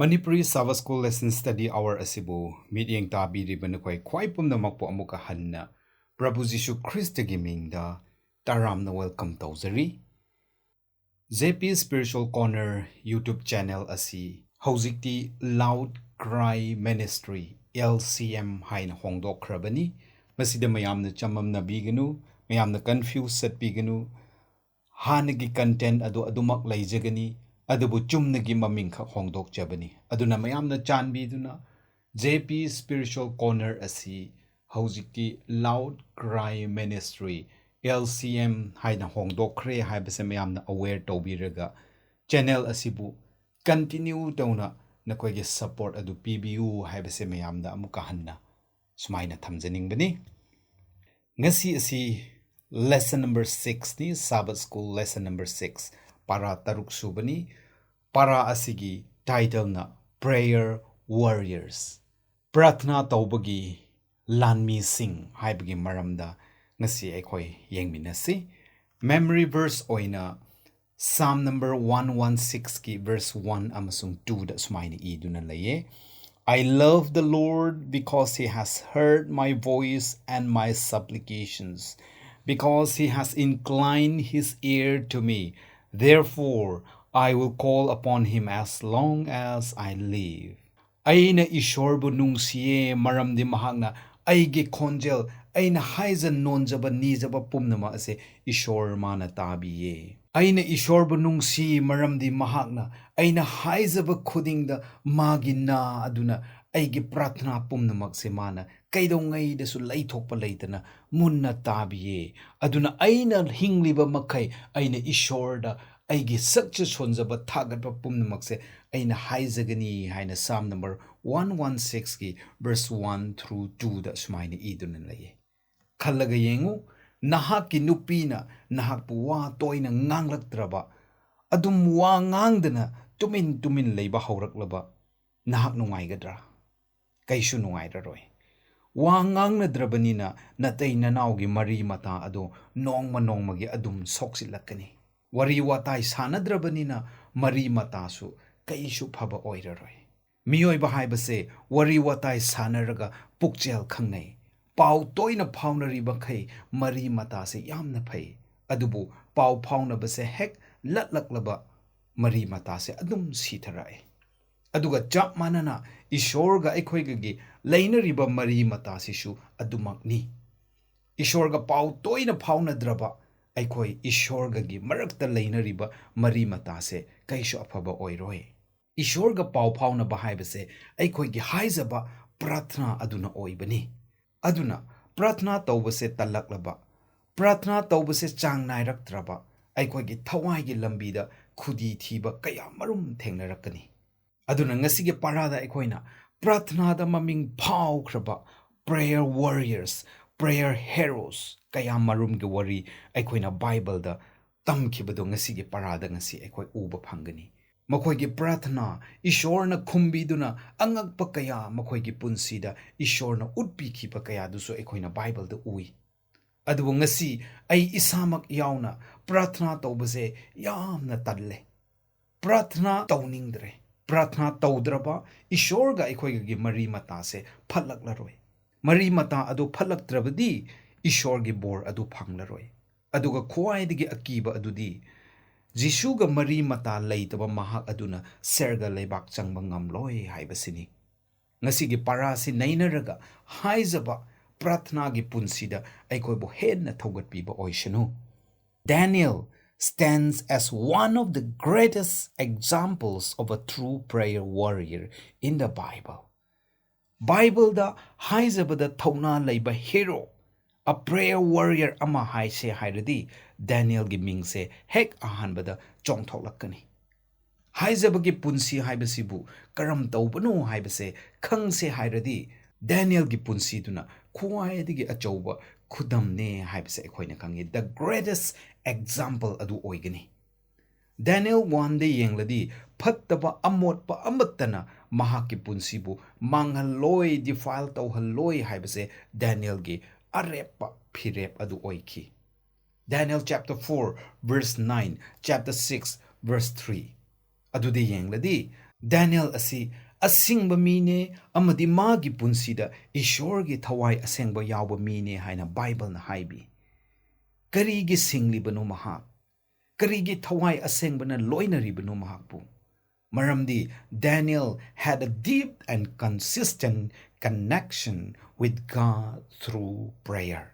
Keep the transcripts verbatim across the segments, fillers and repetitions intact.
Manipuri Sabbath School Lesson Study Hour ꯑꯁꯤꯕꯨ ꯃꯤꯠꯌꯦꯡ ꯇꯥꯕꯤꯔꯤꯕ ꯅꯈꯣꯏ ꯈ꯭ꯋꯥꯏ ꯄꯨꯝꯅꯃꯛꯄꯨ ꯑꯃꯨꯛꯀ ꯍꯟꯅ ꯄ꯭ꯔꯚꯨ ꯖꯤꯁꯨ ꯈ꯭ꯔꯤꯁꯇꯒꯤ ꯃꯤꯡꯗ ꯇꯔꯥꯝꯅ welcome ꯇꯧꯖꯔꯤ꯫ J P Spiritual Corner YouTube channel ꯑꯁꯤ ꯍꯧꯖꯤꯛꯇꯤ Loud Cry Ministry, L C M ꯍꯥꯏꯅ ꯍꯣꯡꯗꯣꯛꯈ꯭ꯔꯕꯅꯤ꯫ ꯃꯁꯤꯗ ꯃꯌꯥꯝꯅ ꯆꯃꯝꯅꯕꯤꯒꯅꯨ, ꯃꯌꯥꯝꯅ confuse ꯆꯠꯄꯤꯒꯅꯨ꯫ ꯍꯥꯟꯅꯒꯤ content ꯑꯗꯨ ꯑꯗꯨꯃꯛ ꯂꯩꯖꯒꯅꯤ, ꯑꯗꯨꯕꯨ ꯆꯨꯝꯅꯒꯤ ꯃꯃꯤꯡꯈꯛ ꯍꯣꯡꯗꯣꯛꯆꯕꯅꯤ꯫ ꯑꯗꯨꯅ ꯃꯌꯥꯝꯅ ꯆꯥꯟꯕꯤꯗꯨꯅ J P Spiritual Corner ꯑꯁꯤ ꯍꯧꯖꯤꯛꯇꯤ Loud Cry Ministry, L C M ꯍꯥꯏꯅ ꯍꯣꯡꯗꯣꯛꯈ꯭ꯔꯦ ꯍꯥꯏꯕꯁꯦ ꯃꯌꯥꯝꯅ aware ꯇꯧꯕꯤꯔꯒ channel ꯑꯁꯤꯕꯨ continue ꯇꯧꯅ ꯅꯈꯣꯏꯒꯤ support ꯑꯗꯨ ꯄꯤꯕꯤꯌꯨ ꯍꯥꯏꯕꯁꯦ ꯃꯌꯥꯝꯗ ꯑꯃꯨꯛꯀ ꯍꯟꯅ ꯁꯨꯃꯥꯏꯅ ꯊꯝꯖꯅꯤꯡꯕꯅꯤ꯫ ꯉꯁꯤ ꯑꯁꯤ lesson number six ꯅꯤ, Sabbath School lesson number six, para ꯇꯔꯨꯛ ꯁꯨꯕꯅꯤ꯫ ꯄꯥꯔꯥ ꯑꯁꯤꯒꯤ title ꯅ Prayer Warriors, ꯄ꯭ꯔꯥꯊꯅꯥ ꯇꯧꯕꯒꯤ ꯂꯥꯟꯃꯤꯁꯤꯡ ꯍꯥꯏꯕꯒꯤ ꯃꯔꯝꯗ ꯉꯁꯤ ꯑꯩꯈꯣꯏ ꯌꯦꯡꯃꯤꯟꯅꯁꯤ꯫ Memory verse ꯑꯣꯏꯅ Psalm number one one six ꯀꯤ verse one ꯑꯃꯁꯨꯡ two ꯗ ꯁꯨꯃꯥꯏꯅ ꯏꯗꯨꯅ ꯂꯩꯌꯦ, "I love the Lord because he has heard my voice and my supplications, because he has inclined his ear to me. Therefore, I will call upon him as long as I live." ꯑꯩꯅ ꯏꯁꯣꯔꯕꯨ ꯅꯨꯡꯁꯤꯌꯦ, ꯃꯔꯝꯗꯤ ꯃꯍꯥꯛꯅ ꯑꯩꯒꯤ ꯈꯣꯟꯖꯦꯜ, ꯑꯩꯅ ꯍꯥꯏꯖ ꯅꯣꯟꯖꯕ ꯅꯤꯖꯕ ꯄꯨꯝꯅꯃꯛ ꯑꯁꯦ ꯏꯁꯣꯔ ꯃꯥꯅ ꯇꯥꯕꯤꯌꯦ꯫ ꯑꯩꯅ ꯏꯁꯣꯔꯕꯨ ꯅꯨꯡꯁꯤ, ꯃꯔꯝꯗꯤ ꯃꯍꯥꯛꯅ ꯑꯩꯅ ꯍꯥꯏꯖꯕ ꯈꯨꯗꯤꯡꯗ ꯃꯥꯒꯤ ꯅꯥ ꯑꯗꯨꯅ ꯑꯩꯒꯤ ꯄ꯭ꯔꯥꯊꯅꯥ ꯄꯨꯝꯅꯃꯛꯁꯦ ꯃꯥꯅ ꯀꯩꯗꯧꯉꯩꯗꯁꯨ ꯂꯩꯊꯣꯛꯄ ꯂꯩꯇꯅ ꯃꯨꯟꯅ ꯇꯥꯕꯤꯌꯦ꯫ ꯑꯗꯨꯅ ꯑꯩꯅ ꯍꯤꯡꯂꯤꯕ ꯃꯈꯩ ꯑꯩꯅ ꯏꯁꯣꯔꯗ ꯑꯩꯒꯤ ꯁꯛꯆ ꯁꯣꯟꯖꯕ ꯊꯥꯒꯠꯄ ꯄꯨꯝꯅꯃꯛꯁꯦ ꯑꯩꯅ ꯍꯥꯏꯖꯒꯅꯤ ꯍꯥꯏꯅ Psalm number one one six ꯀꯤ verse one through two ꯗ ꯁꯨꯃꯥꯏꯅ ꯏꯗꯨꯅ ꯂꯩꯌꯦ꯫ ꯈꯜꯂꯒ ꯌꯦꯡꯉꯨ, ꯅꯍꯥꯛꯀꯤ ꯅꯨꯄꯤꯅ ꯅꯍꯥꯛꯄꯨ ꯋꯥ ꯇꯣꯏꯅ ꯉꯥꯡꯂꯛꯇ꯭ꯔꯕ, ꯑꯗꯨꯝ ꯋꯥ ꯉꯥꯡꯗꯅ ꯇꯨꯃꯤꯟ ꯇꯨꯃꯤꯟ ꯂꯩꯕ ꯍꯧꯔꯛꯂꯕ, ꯅꯍꯥꯛ ꯅꯨꯡꯉꯥꯏꯒꯗ꯭ꯔꯥ? ꯀꯩꯁꯨ ꯅꯨꯡꯉꯥꯏꯔꯔꯣꯏ꯫ ꯋꯥ ꯉꯥꯡꯅꯗ꯭ꯔꯕꯅꯤꯅ ꯅꯇꯩ ꯅꯅꯥꯎꯒꯤ ꯃꯔꯤ ꯃꯇꯥ ꯑꯗꯨ ꯅꯣꯡꯃ ꯅꯣꯡꯃꯒꯤ ꯑꯗꯨꯝ ꯁꯣꯛꯆꯤꯜꯂꯛꯀꯅꯤ꯫ ꯋꯥꯔꯤ ꯋꯥꯇꯥꯏ ꯁꯥꯟꯅꯗ꯭ꯔꯕꯅꯤꯅ ꯃꯔꯤ ꯃꯇꯥꯁꯨ ꯀꯩꯁꯨ ꯐꯕ ꯑꯣꯏꯔꯔꯣꯏ꯫ ꯃꯤꯑꯣꯏꯕ ꯍꯥꯏꯕꯁꯦ ꯋꯥꯔꯤ ꯋꯥꯇꯥꯏ ꯁꯥꯟꯅꯔꯒ ꯄꯨꯛꯆꯦꯜ ꯈꯪꯅꯩ꯫ ꯄꯥꯎ ꯇꯣꯏꯅ ꯐꯥꯎꯅꯔꯤꯕꯈꯩ ꯃꯔꯤ ꯃꯇꯥꯁꯦ ꯌꯥꯝꯅ ꯐꯩ꯫ ꯑꯗꯨꯕꯨ ꯄꯥꯎ ꯐꯥꯎꯅꯕꯁꯦ ꯍꯦꯛ ꯂꯠꯂꯛꯂꯕ ꯃꯔꯤ ꯃꯇꯥꯁꯦ ꯑꯗꯨꯝ ꯁꯤꯊꯔꯛꯑꯦ꯫ ꯑꯗꯨꯒ ꯆꯞ ꯃꯥꯟꯅꯅ ꯏꯁꯣꯔꯒ ꯑꯩꯈꯣꯏꯒꯒꯤ ꯂꯩꯅꯔꯤꯕ ꯃꯔꯤ ꯃꯇꯥꯁꯤꯁꯨ ꯑꯗꯨꯃꯛꯅꯤ꯫ ꯏꯁꯣꯔꯒ ꯄꯥꯎ ꯇꯣꯏꯅ ꯐꯥꯎꯅꯗ꯭ꯔꯕ ꯑꯩꯈꯣꯏ ꯏꯁꯣꯔꯒꯒꯤ ꯃꯔꯛꯇ ꯂꯩꯅꯔꯤꯕ ꯃꯔꯤ ꯃꯇꯥꯁꯦ ꯀꯩꯁꯨ ꯑꯐꯕ ꯑꯣꯏꯔꯣꯏ꯫ ꯏꯁꯣꯔꯒ ꯄꯥꯎ ꯐꯥꯎꯅꯕ ꯍꯥꯏꯕꯁꯦ ꯑꯩꯈꯣꯏꯒꯤ ꯍꯥꯏꯖꯕ ꯄ꯭ꯔꯥꯊꯅꯥ ꯑꯗꯨꯅ ꯑꯣꯏꯕꯅꯤ꯫ ꯑꯗꯨꯅ ꯄ꯭ꯔꯥꯊꯅꯥ ꯇꯧꯕꯁꯦ ꯇꯜꯂꯛꯂꯕ, ꯄ꯭ꯔꯥꯊꯅꯥ ꯇꯧꯕꯁꯦ ꯆꯥꯡ ꯅꯥꯏꯔꯛꯇ꯭ꯔꯕ ꯑꯩꯈꯣꯏꯒꯤ ꯊꯋꯥꯏꯒꯤ ꯂꯝꯕꯤꯗ ꯈꯨꯗꯤ ꯊꯤꯕ ꯀꯌꯥ ꯃꯔꯨꯝ ꯊꯦꯡꯅꯔꯛꯀꯅꯤ꯫ ꯑꯗꯨꯅ ꯉꯁꯤꯒꯤ ꯄꯥꯔꯥꯗ ꯑꯩꯈꯣꯏꯅ ꯄ꯭ꯔꯥꯊꯅꯥꯗ ꯃꯃꯤꯡ ꯐꯥꯎꯈ꯭ꯔꯕ prayer warriors, prayer heroes ꯀꯌꯥ ꯃꯔꯨꯝꯒꯤ ꯋꯥꯔꯤ ꯑꯩꯈꯣꯏꯅ ꯕꯥꯏꯕꯜꯗ ꯇꯝꯈꯤꯕꯗꯣ ꯉꯁꯤꯒꯤ ꯄꯥꯔꯥꯗ ꯉꯁꯤ ꯑꯩꯈꯣꯏ ꯎꯕ ꯐꯪꯒꯅꯤ꯫ ꯃꯈꯣꯏꯒꯤ ꯄ꯭ꯔꯥꯊꯅꯥ ꯏꯁꯣꯔꯅ ꯈꯨꯝꯕꯤꯗꯨꯅ ꯑꯉꯛꯄ ꯀꯌꯥ ꯃꯈꯣꯏꯒꯤ ꯄꯨꯟꯁꯤꯗ ꯏꯁꯣꯔꯅ ꯎꯠꯄꯤꯈꯤꯕ ꯀꯌꯥꯗꯨꯁꯨ ꯑꯩꯈꯣꯏꯅ ꯕꯥꯏꯕꯜꯗ ꯎꯏ꯫ ꯑꯗꯨꯕꯨ ꯉꯁꯤ ꯑꯩ ꯏꯁꯥꯃꯛ ꯌꯥꯎꯅ ꯄ꯭ꯔꯥꯊꯅꯥ ꯇꯧꯕꯁꯦ ꯌꯥꯝꯅ ꯇꯜꯂꯦ꯫ ꯄ꯭ꯔꯥꯊꯅꯥ ꯇꯧꯅꯤꯡꯗ꯭ꯔꯦ꯫ ꯄ꯭ꯔꯥꯊꯅꯥ ꯇꯧꯗ꯭ꯔꯕ ꯏꯁꯣꯔꯒ ꯑꯩꯈꯣꯏꯒꯤ ꯃꯔꯤ ꯃꯇꯥꯁꯦ ꯐꯠꯂꯛꯂꯔꯣꯏ꯫ ꯃꯔꯤ ꯃꯇꯥ ꯑꯗꯨ ꯐꯠꯂꯛꯇ꯭ꯔꯕꯗꯤ ꯏꯁꯣꯔꯒꯤ ꯕꯣꯔ ꯑꯗꯨ ꯐꯪꯂꯔꯣꯏ꯫ ꯑꯗꯨꯒ ꯈ꯭ꯋꯥꯏꯗꯒꯤ ꯑꯀꯤꯕ ꯑꯗꯨꯗꯤ ꯖꯤꯁꯨꯒ ꯃꯔꯤ ꯃꯇꯥ ꯂꯩꯇꯕ ꯃꯍꯥꯛ ꯑꯗꯨꯅ ꯁꯔꯒ ꯂꯩꯕꯥꯛ ꯆꯪꯕ ꯉꯝꯂꯣꯏ ꯍꯥꯏꯕꯁꯤꯅꯤ꯫ ꯉꯁꯤꯒꯤ ꯄꯥꯔꯥꯁꯤ ꯅꯩꯅꯔꯒ ꯍꯥꯏꯖꯕ ꯄ꯭ꯔꯥꯊꯅꯥꯒꯤ ꯄꯨꯟꯁꯤꯗ ꯑꯩꯈꯣꯏꯕꯨ ꯍꯦꯟꯅ ꯊꯧꯒꯠꯄꯤꯕ ꯑꯣꯏꯁꯅꯨ꯫ Daniel stands as one of the greatest examples of a true prayer warrior in the Bible. ꯕꯥꯏꯕꯜꯗ ꯍꯥꯏꯖꯕꯗ ꯊꯧꯅꯥ ꯂꯩꯕ ꯍꯤꯔꯣ, a prayer warrior ꯑꯃ ꯍꯥꯏꯁꯦ ꯍꯥꯏꯔꯗꯤ ꯗꯦꯅꯤꯌꯦꯜꯒꯤ ꯃꯤꯡꯁꯦ ꯍꯦꯛ ꯑꯍꯥꯟꯕꯗ ꯆꯣꯡꯊꯣꯛꯂꯛꯀꯅꯤ꯫ ꯍꯥꯏꯖꯕꯒꯤ ꯄꯨꯟꯁꯤ ꯍꯥꯏꯕꯁꯤꯕꯨ ꯀꯔꯝ ꯇꯧꯕꯅꯣ ꯍꯥꯏꯕꯁꯦ ꯈꯪꯁꯦ ꯍꯥꯏꯔꯗꯤ ꯗꯦꯅꯤꯌꯦꯜꯒꯤ ꯄꯨꯟꯁꯤꯗꯨꯅ ꯈ꯭ꯋꯥꯏꯗꯒꯤ ꯑꯆꯧꯕ ꯈꯨꯗꯝꯅꯦ ꯍꯥꯏꯕꯁꯦ ꯑꯩꯈꯣꯏꯅ ꯈꯪꯉꯤ꯫ The greatest example ꯑꯗꯨ ꯑꯣꯏꯒꯅꯤ꯫ ꯗꯦꯅꯤꯌꯦꯜ ꯋꯥꯟꯗ ꯌꯦꯡꯂꯗꯤ ꯐꯠꯇꯕ ꯑꯃꯣꯠꯄ ꯑꯃꯠꯇꯅ ꯃꯍꯥꯛꯀꯤ ꯄꯨꯟꯁꯤꯕꯨ ꯃꯥꯡꯍꯜꯂꯣꯏ, defile ꯇꯧꯍꯜꯂꯣꯏ ꯍꯥꯏꯕꯁꯦ ꯗꯦꯅꯤꯌꯦꯜꯒꯤ ꯑꯔꯦꯞꯄ ꯐꯤꯔꯦꯞ ꯑꯗꯨ ꯑꯣꯏꯈꯤ꯫ Daniel chapter four verse nine, chapter six verse three꯫ ꯑꯗꯨꯗꯤ ꯌꯦꯡꯂꯗꯤ, ꯗꯥꯅꯤꯌꯦꯜ ꯑꯁꯤ ꯑꯁꯤꯡꯕ ꯃꯤꯅꯦ ꯑꯃꯗꯤ ꯃꯥꯒꯤ ꯄꯨꯟꯁꯤꯗ ꯏꯁꯣꯔꯒꯤ ꯊꯋꯥꯏ ꯑꯁꯦꯡꯕ ꯌꯥꯎꯕ ꯃꯤꯅꯦ ꯍꯥꯏꯅ ꯕꯥꯏꯕꯜꯅ ꯍꯥꯏꯕꯤ꯫ ꯀꯔꯤꯒꯤ ꯁꯤꯡꯂꯤꯕꯅꯣ ꯃꯍꯥꯛ? ꯀꯔꯤꯒꯤ ꯊꯋꯥꯏ ꯑꯁꯦꯡꯕꯅ ꯂꯣꯏꯅꯔꯤꯕꯅꯣ ꯃꯍꯥꯛꯄꯨ? ꯃꯔꯝꯗꯤ Daniel had a deep and consistent connection with God through prayer.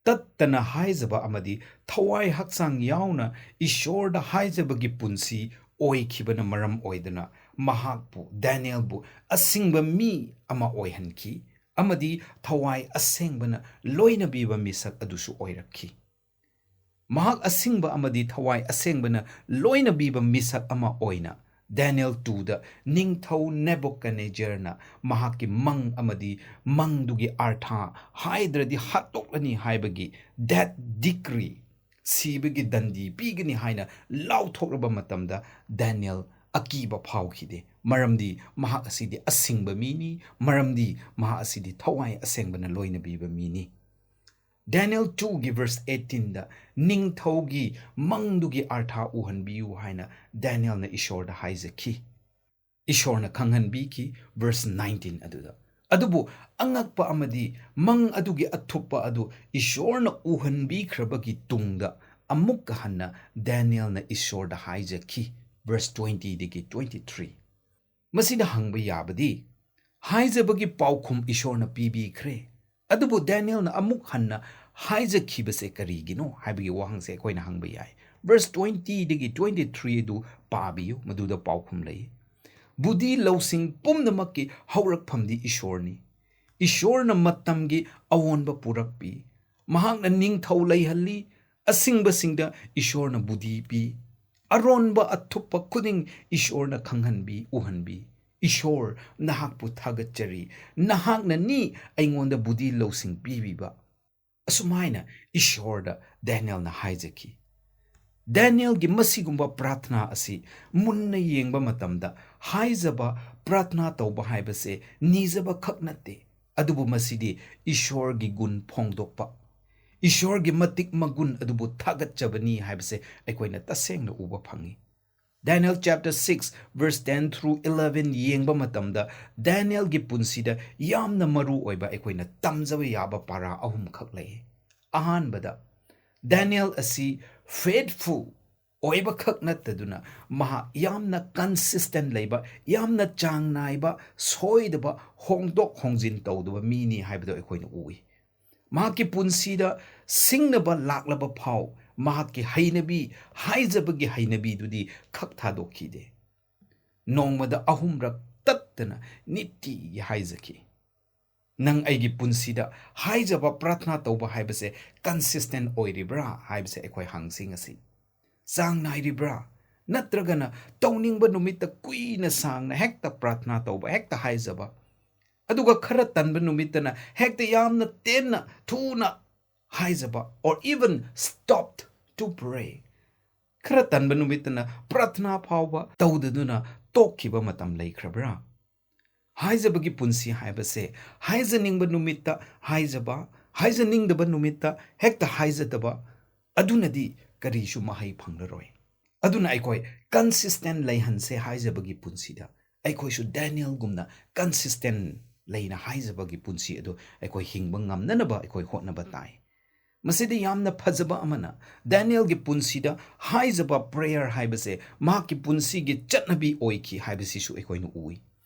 ꯇꯠꯇꯅ ꯍꯥꯏꯖꯕ ꯑꯃꯗꯤ ꯊꯋꯥꯏ ꯍꯛꯆꯥꯡ ꯌꯥꯎꯅ ꯏꯁꯣꯔꯗ ꯍꯥꯏꯖꯕꯒꯤ ꯄꯨꯟꯁꯤ ꯑꯣꯏꯈꯤꯕꯅ ꯃꯔꯝ ꯑꯣꯏꯗꯨꯅ ꯃꯍꯥꯛꯄꯨ, ꯗꯥꯅꯤꯌꯦꯜꯕꯨ, ꯑꯁꯤꯡꯕ ꯃꯤ ꯑꯃ ꯑꯣꯏꯍꯟꯈꯤ ꯑꯃꯗꯤ ꯊꯋꯥꯏ ꯑꯁꯦꯡꯕꯅ ꯂꯣꯏꯅꯕꯤꯕ ꯃꯤꯁꯛ ꯑꯗꯨꯁꯨ ꯑꯣꯏꯔꯛꯈꯤ꯫ ꯃꯍꯥꯛ ꯑꯁꯤꯡꯕ ꯑꯃꯗꯤ ꯊꯋꯥꯏ ꯑꯁꯦꯡꯕꯅ ꯂꯣꯏꯅꯕꯤꯕ ꯃꯤꯁꯛ ꯑꯃ ꯑꯣꯏꯅ ꯗꯥꯅꯤꯌꯦꯜ ꯇꯨꯗ ꯅꯤꯡꯊꯧ ꯅꯦꯕꯨꯀꯗꯅꯦꯖꯔꯅ ꯃꯍꯥꯛꯀꯤ ꯃꯪ ꯑꯃꯗꯤ ꯃꯪꯗꯨꯒꯤ ꯑꯥꯔꯊ ꯍꯥꯏꯗ꯭ꯔꯗꯤ ꯍꯥꯠꯇꯣꯛꯂꯅꯤ ꯍꯥꯏꯕꯒꯤ death decree, ꯁꯤꯕꯒꯤ ꯗꯟꯗꯤ ꯄꯤꯒꯅꯤ ꯍꯥꯏꯅ ꯂꯥꯎꯊꯣꯛꯂꯕ ꯃꯇꯝꯗ ꯗꯥꯅꯤꯌꯦꯜ ꯑꯀꯤꯕ ꯐꯥꯎꯈꯤꯗꯦ, ꯃꯔꯝꯗꯤ ꯃꯍꯥꯛ ꯑꯁꯤꯗꯤ ꯑꯁꯤꯡꯕ ꯃꯤꯅꯤ, ꯃꯔꯝꯗꯤ ꯃꯍꯥꯛ ꯑꯁꯤꯗꯤ ꯊꯋꯥꯏ ꯑꯁꯦꯡꯕꯅ ꯂꯣꯏꯅꯕꯤꯕ ꯃꯤꯅꯤ꯫ ꯗꯥꯅꯤꯌꯦꯜ ꯇꯨꯒꯤ verse eighteenꯗ ꯅꯤꯡꯊꯧꯒꯤ ꯃꯪꯗꯨꯒꯤ ꯑꯥꯔꯊ ꯎꯍꯟꯕꯤꯌꯨ ꯍꯥꯏꯅ ꯗꯥꯅꯤꯌꯦꯜꯅ ꯏꯁꯣꯔꯗ ꯍꯥꯏꯖꯈꯤ꯫ ꯏꯁꯣꯔꯅ ꯈꯪꯍꯟꯕꯤꯈꯤ verse nineteen ꯑꯗꯨꯗ꯫ ꯑꯗꯨꯕꯨ ꯑꯉꯛꯄ ꯑꯃꯗꯤ ꯃꯪ ꯑꯗꯨꯒꯤ ꯑꯊꯨꯞꯄ ꯑꯗꯨ ꯏꯁꯣꯔꯅ ꯎꯍꯟꯕꯤꯈ꯭ꯔꯕꯒꯤ ꯇꯨꯡꯗ ꯑꯃꯨꯛꯀ ꯍꯟꯅ ꯗꯥꯅꯤꯌꯦꯜꯅ ꯏꯁꯣꯔꯗ ꯍꯥꯏꯖꯈꯤ verse twentyꯗꯒꯤ twenty three꯫ ꯃꯁꯤꯗ ꯍꯪꯕ ꯌꯥꯕꯗꯤ, ꯍꯥꯏꯖꯕꯒꯤ ꯄꯥꯎꯈꯨꯝ ꯏꯁꯣꯔꯅ ꯄꯤꯕꯤꯈ꯭ꯔꯦ, ꯑꯗꯨꯕꯨ ꯗꯥꯅꯤꯌꯦꯜꯅ ꯑꯃꯨꯛ ꯍꯟꯅ ꯍꯥꯏꯖꯈꯤꯕꯁꯦ ꯀꯔꯤꯒꯤꯅꯣ ꯍꯥꯏꯕꯒꯤ ꯋꯥꯍꯪꯁꯦ ꯑꯩꯈꯣꯏꯅ ꯍꯪꯕ ꯌꯥꯏ꯫ verse twentyꯗꯒꯤ twenty three ꯑꯗꯨ ꯄꯥꯕꯤꯌꯨ, ꯃꯗꯨꯗ ꯄꯥꯎꯈꯨꯝ ꯂꯩ꯫ ꯕꯨꯙꯤ ꯂꯧꯁꯤꯡ ꯄꯨꯝꯅꯃꯛꯀꯤ ꯍꯧꯔꯛꯐꯝꯗꯤ ꯏꯁꯣꯔꯅꯤ꯫ ꯏꯁꯣꯔꯅ ꯃꯇꯝꯒꯤ ꯑꯑꯣꯟꯕ ꯄꯨꯔꯛꯄꯤ꯫ ꯃꯍꯥꯛꯅ ꯅꯤꯡꯊꯧ ꯂꯩꯍꯜꯂꯤ꯫ ꯑꯁꯤꯡꯕꯁꯤꯡꯗ ꯏꯁꯣꯔꯅ ꯕꯨꯙꯤ ꯄꯤ꯫ ꯑꯔꯣꯟꯕ ꯑꯊꯨꯞꯄ ꯈꯨꯗꯤꯡ ꯏꯁꯣꯔꯅ ꯈꯪꯍꯟꯕꯤ, ꯎꯍꯟꯕꯤ꯫ ꯏꯁꯣꯔ, ꯅꯍꯥꯛꯄꯨ ꯊꯥꯒꯠꯆꯔꯤ꯫ ꯅꯍꯥꯛꯅꯅꯤ ꯑꯩꯉꯣꯟꯗ ꯕꯨꯙꯤ ꯂꯧꯁꯤꯡ ꯄꯤꯕꯤꯕ꯫ ꯑꯁꯨꯃꯥꯏꯅ ꯏꯁꯣꯔꯗ ꯗꯥꯅꯤꯌꯦꯜꯅ ꯍꯥꯏꯖꯈꯤ꯫ ꯗꯥꯅꯤꯌꯦꯜꯒꯤ ꯃꯁꯤꯒꯨꯝꯕ ꯄ꯭ꯔꯥꯊꯅꯥ ꯑꯁꯤ ꯃꯨꯟꯅ ꯌꯦꯡꯕ ꯃꯇꯝꯗ, ꯍꯥꯏꯖꯕ, ꯄ꯭ꯔꯥꯊꯅꯥ ꯇꯧꯕ ꯍꯥꯏꯕꯁꯦ ꯅꯤꯖꯕ ꯈꯛ ꯅꯠꯇꯦ, ꯑꯗꯨꯕꯨ ꯃꯁꯤꯗꯤ ꯏꯁꯣꯔꯒꯤ ꯒꯨꯟ ꯐꯣꯡꯗꯣꯛꯄ, ꯏꯁꯣꯔꯒꯤ ꯃꯇꯤꯛ ꯃꯒꯨꯟ ꯑꯗꯨꯕꯨ ꯊꯥꯒꯠꯆꯕꯅꯤ ꯍꯥꯏꯕꯁꯦ ꯑꯩꯈꯣꯏꯅ ꯇꯁꯦꯡꯅ ꯎꯕ ꯐꯪꯏ꯫ Daniel chapter six verse ten through eleven ꯌꯦꯡꯕ ꯃꯇꯝꯗ ꯗꯥꯅꯤꯌꯦꯜꯒꯤ ꯄꯨꯟꯁꯤꯗ ꯌꯥꯝꯅ ꯃꯔꯨ ꯑꯣꯏꯕ ꯑꯩꯈꯣꯏꯅ ꯇꯝꯖꯕ ꯌꯥꯕ ꯄꯥꯔꯥ ꯑꯍꯨꯝꯈꯛ ꯂꯩ꯫ ꯑꯍꯥꯟꯕꯗ, ꯗꯥꯅꯤꯌꯦꯜ ꯑꯁꯤ faithful ꯑꯣꯏꯕꯈꯛ ꯅꯠꯇꯗꯨꯅ ꯃꯍꯥꯛ ꯌꯥꯝꯅ consistent ꯂꯩꯕ, ꯌꯥꯝꯅ ꯆꯥꯡ ꯅꯥꯏꯕ, ꯁꯣꯏꯗꯕ, ꯍꯣꯡꯗꯣꯛ ꯍꯣꯡꯖꯤꯟ ꯇꯧꯗꯕ ꯃꯤꯅꯤ ꯍꯥꯏꯕꯗꯣ ꯑꯩꯈꯣꯏꯅ ꯎꯏ꯫ ꯃꯍꯥꯛꯀꯤ ꯄꯨꯟꯁꯤꯗ ꯁꯤꯡꯅꯕ ꯂꯥꯛꯂꯕ ꯐꯥꯎ ꯃꯍꯥꯛꯀꯤ ꯍꯩꯅꯕꯤ, ꯍꯥꯏꯖꯕꯒꯤ ꯍꯩꯅꯕꯤꯗꯨꯗꯤ ꯈꯛ ꯊꯥꯗꯣꯛꯈꯤꯗꯦ꯫ ꯅꯣꯡꯃꯗ ꯑꯍꯨꯝꯔꯛ ꯇꯠꯇꯅ ꯅꯤꯇꯤꯒꯤ ꯍꯥꯏꯖꯈꯤ꯫ ꯅꯪ ꯑꯩꯒꯤ ꯄꯨꯟꯁꯤꯗ ꯍꯥꯏꯖꯕ ꯄ꯭ꯔꯥꯊꯅꯥ ꯇꯧꯕ ꯍꯥꯏꯕꯁꯦ consistent ꯑꯣꯏꯔꯤꯕ꯭ꯔꯥ ꯍꯥꯏꯕꯁꯦ ꯑꯩꯈꯣꯏ ꯍꯪꯁꯤ ꯉꯁꯤ꯫ ꯆꯥꯡ ꯅꯥꯏꯔꯤꯕ꯭ꯔꯥ? ꯅꯠꯇ꯭ꯔꯒꯅ ꯇꯧꯅꯤꯡꯕ ꯅꯨꯃꯤꯠꯇ ꯀꯨꯏꯅ ꯁꯥꯡꯅ ꯍꯦꯛꯇ ꯄ꯭ꯔꯥꯊꯅꯥ ꯇꯧꯕ, ꯍꯦꯛꯇ ꯍꯥꯏꯖꯕ, ꯑꯗꯨꯒ ꯈꯔ ꯇꯟꯕ ꯅꯨꯃꯤꯠꯇꯅ ꯍꯦꯛꯇ ꯌꯥꯝꯅ ꯇꯦꯟꯅ, ꯊꯨꯅ ꯍꯥꯏꯖꯕ, or even stopped to pray, ꯈꯔ ꯇꯟꯕ ꯅꯨꯃꯤꯠꯇꯅ ꯄ꯭ꯔꯥꯊꯅꯥ ꯐꯥꯎꯕ ꯇꯧꯗꯗꯨꯅ ꯇꯣꯛꯈꯤꯕ ꯃꯇꯝ ꯂꯩꯈ꯭ꯔꯕ꯭ꯔꯥ? ꯍꯥꯏꯖꯕꯒꯤ ꯄꯨꯟꯁꯤ ꯍꯥꯏꯕꯁꯦ ꯍꯥꯏꯖꯅꯤꯡꯕ ꯅꯨꯃꯤꯠꯇ ꯍꯥꯏꯖꯕ, ꯍꯥꯏꯖꯅꯤꯡꯗꯕ ꯅꯨꯃꯤꯠꯇ ꯍꯦꯛꯇ ꯍꯥꯏꯖꯗꯕ, ꯑꯗꯨꯅꯗꯤ ꯀꯔꯤꯁꯨ ꯃꯍꯩ ꯐꯪꯂꯔꯣꯏ꯫ ꯑꯗꯨꯅ ꯑꯩꯈꯣꯏ consistent ꯂꯩꯍꯟꯁꯦ ꯍꯥꯏꯖꯕꯒꯤ ꯄꯨꯟꯁꯤꯗ꯫ ꯑꯩꯈꯣꯏꯁꯨ ꯗꯥꯅꯤꯌꯦꯜꯒꯨꯝꯅ consistent ꯂꯩꯅ ꯍꯥꯏꯖꯕꯒꯤ ꯄꯨꯟꯁꯤ ꯑꯗꯨ ꯑꯩꯈꯣꯏ ꯍꯤꯡꯕ ꯉꯝꯅꯅꯕ ꯑꯩꯈꯣꯏ ꯍꯣꯠꯅꯕ ꯇꯥꯏ꯫ ꯃꯁꯤꯗ ꯌꯥꯝꯅ ꯐꯖꯕ ꯑꯃꯅ, ꯗꯥꯅꯤꯌꯦꯜꯒꯤ ꯄꯨꯟꯁꯤꯗ ꯍꯥꯏꯖꯕ prayer ꯍꯥꯏꯕꯁꯦ ꯃꯍꯥꯛꯀꯤ ꯄꯨꯟꯁꯤꯒꯤ ꯆꯠꯅꯕꯤ ꯑꯣꯏꯈꯤ ꯍꯥꯏꯕꯁꯤꯁꯨ ꯑꯩꯈꯣꯏꯅ ꯎꯏ꯫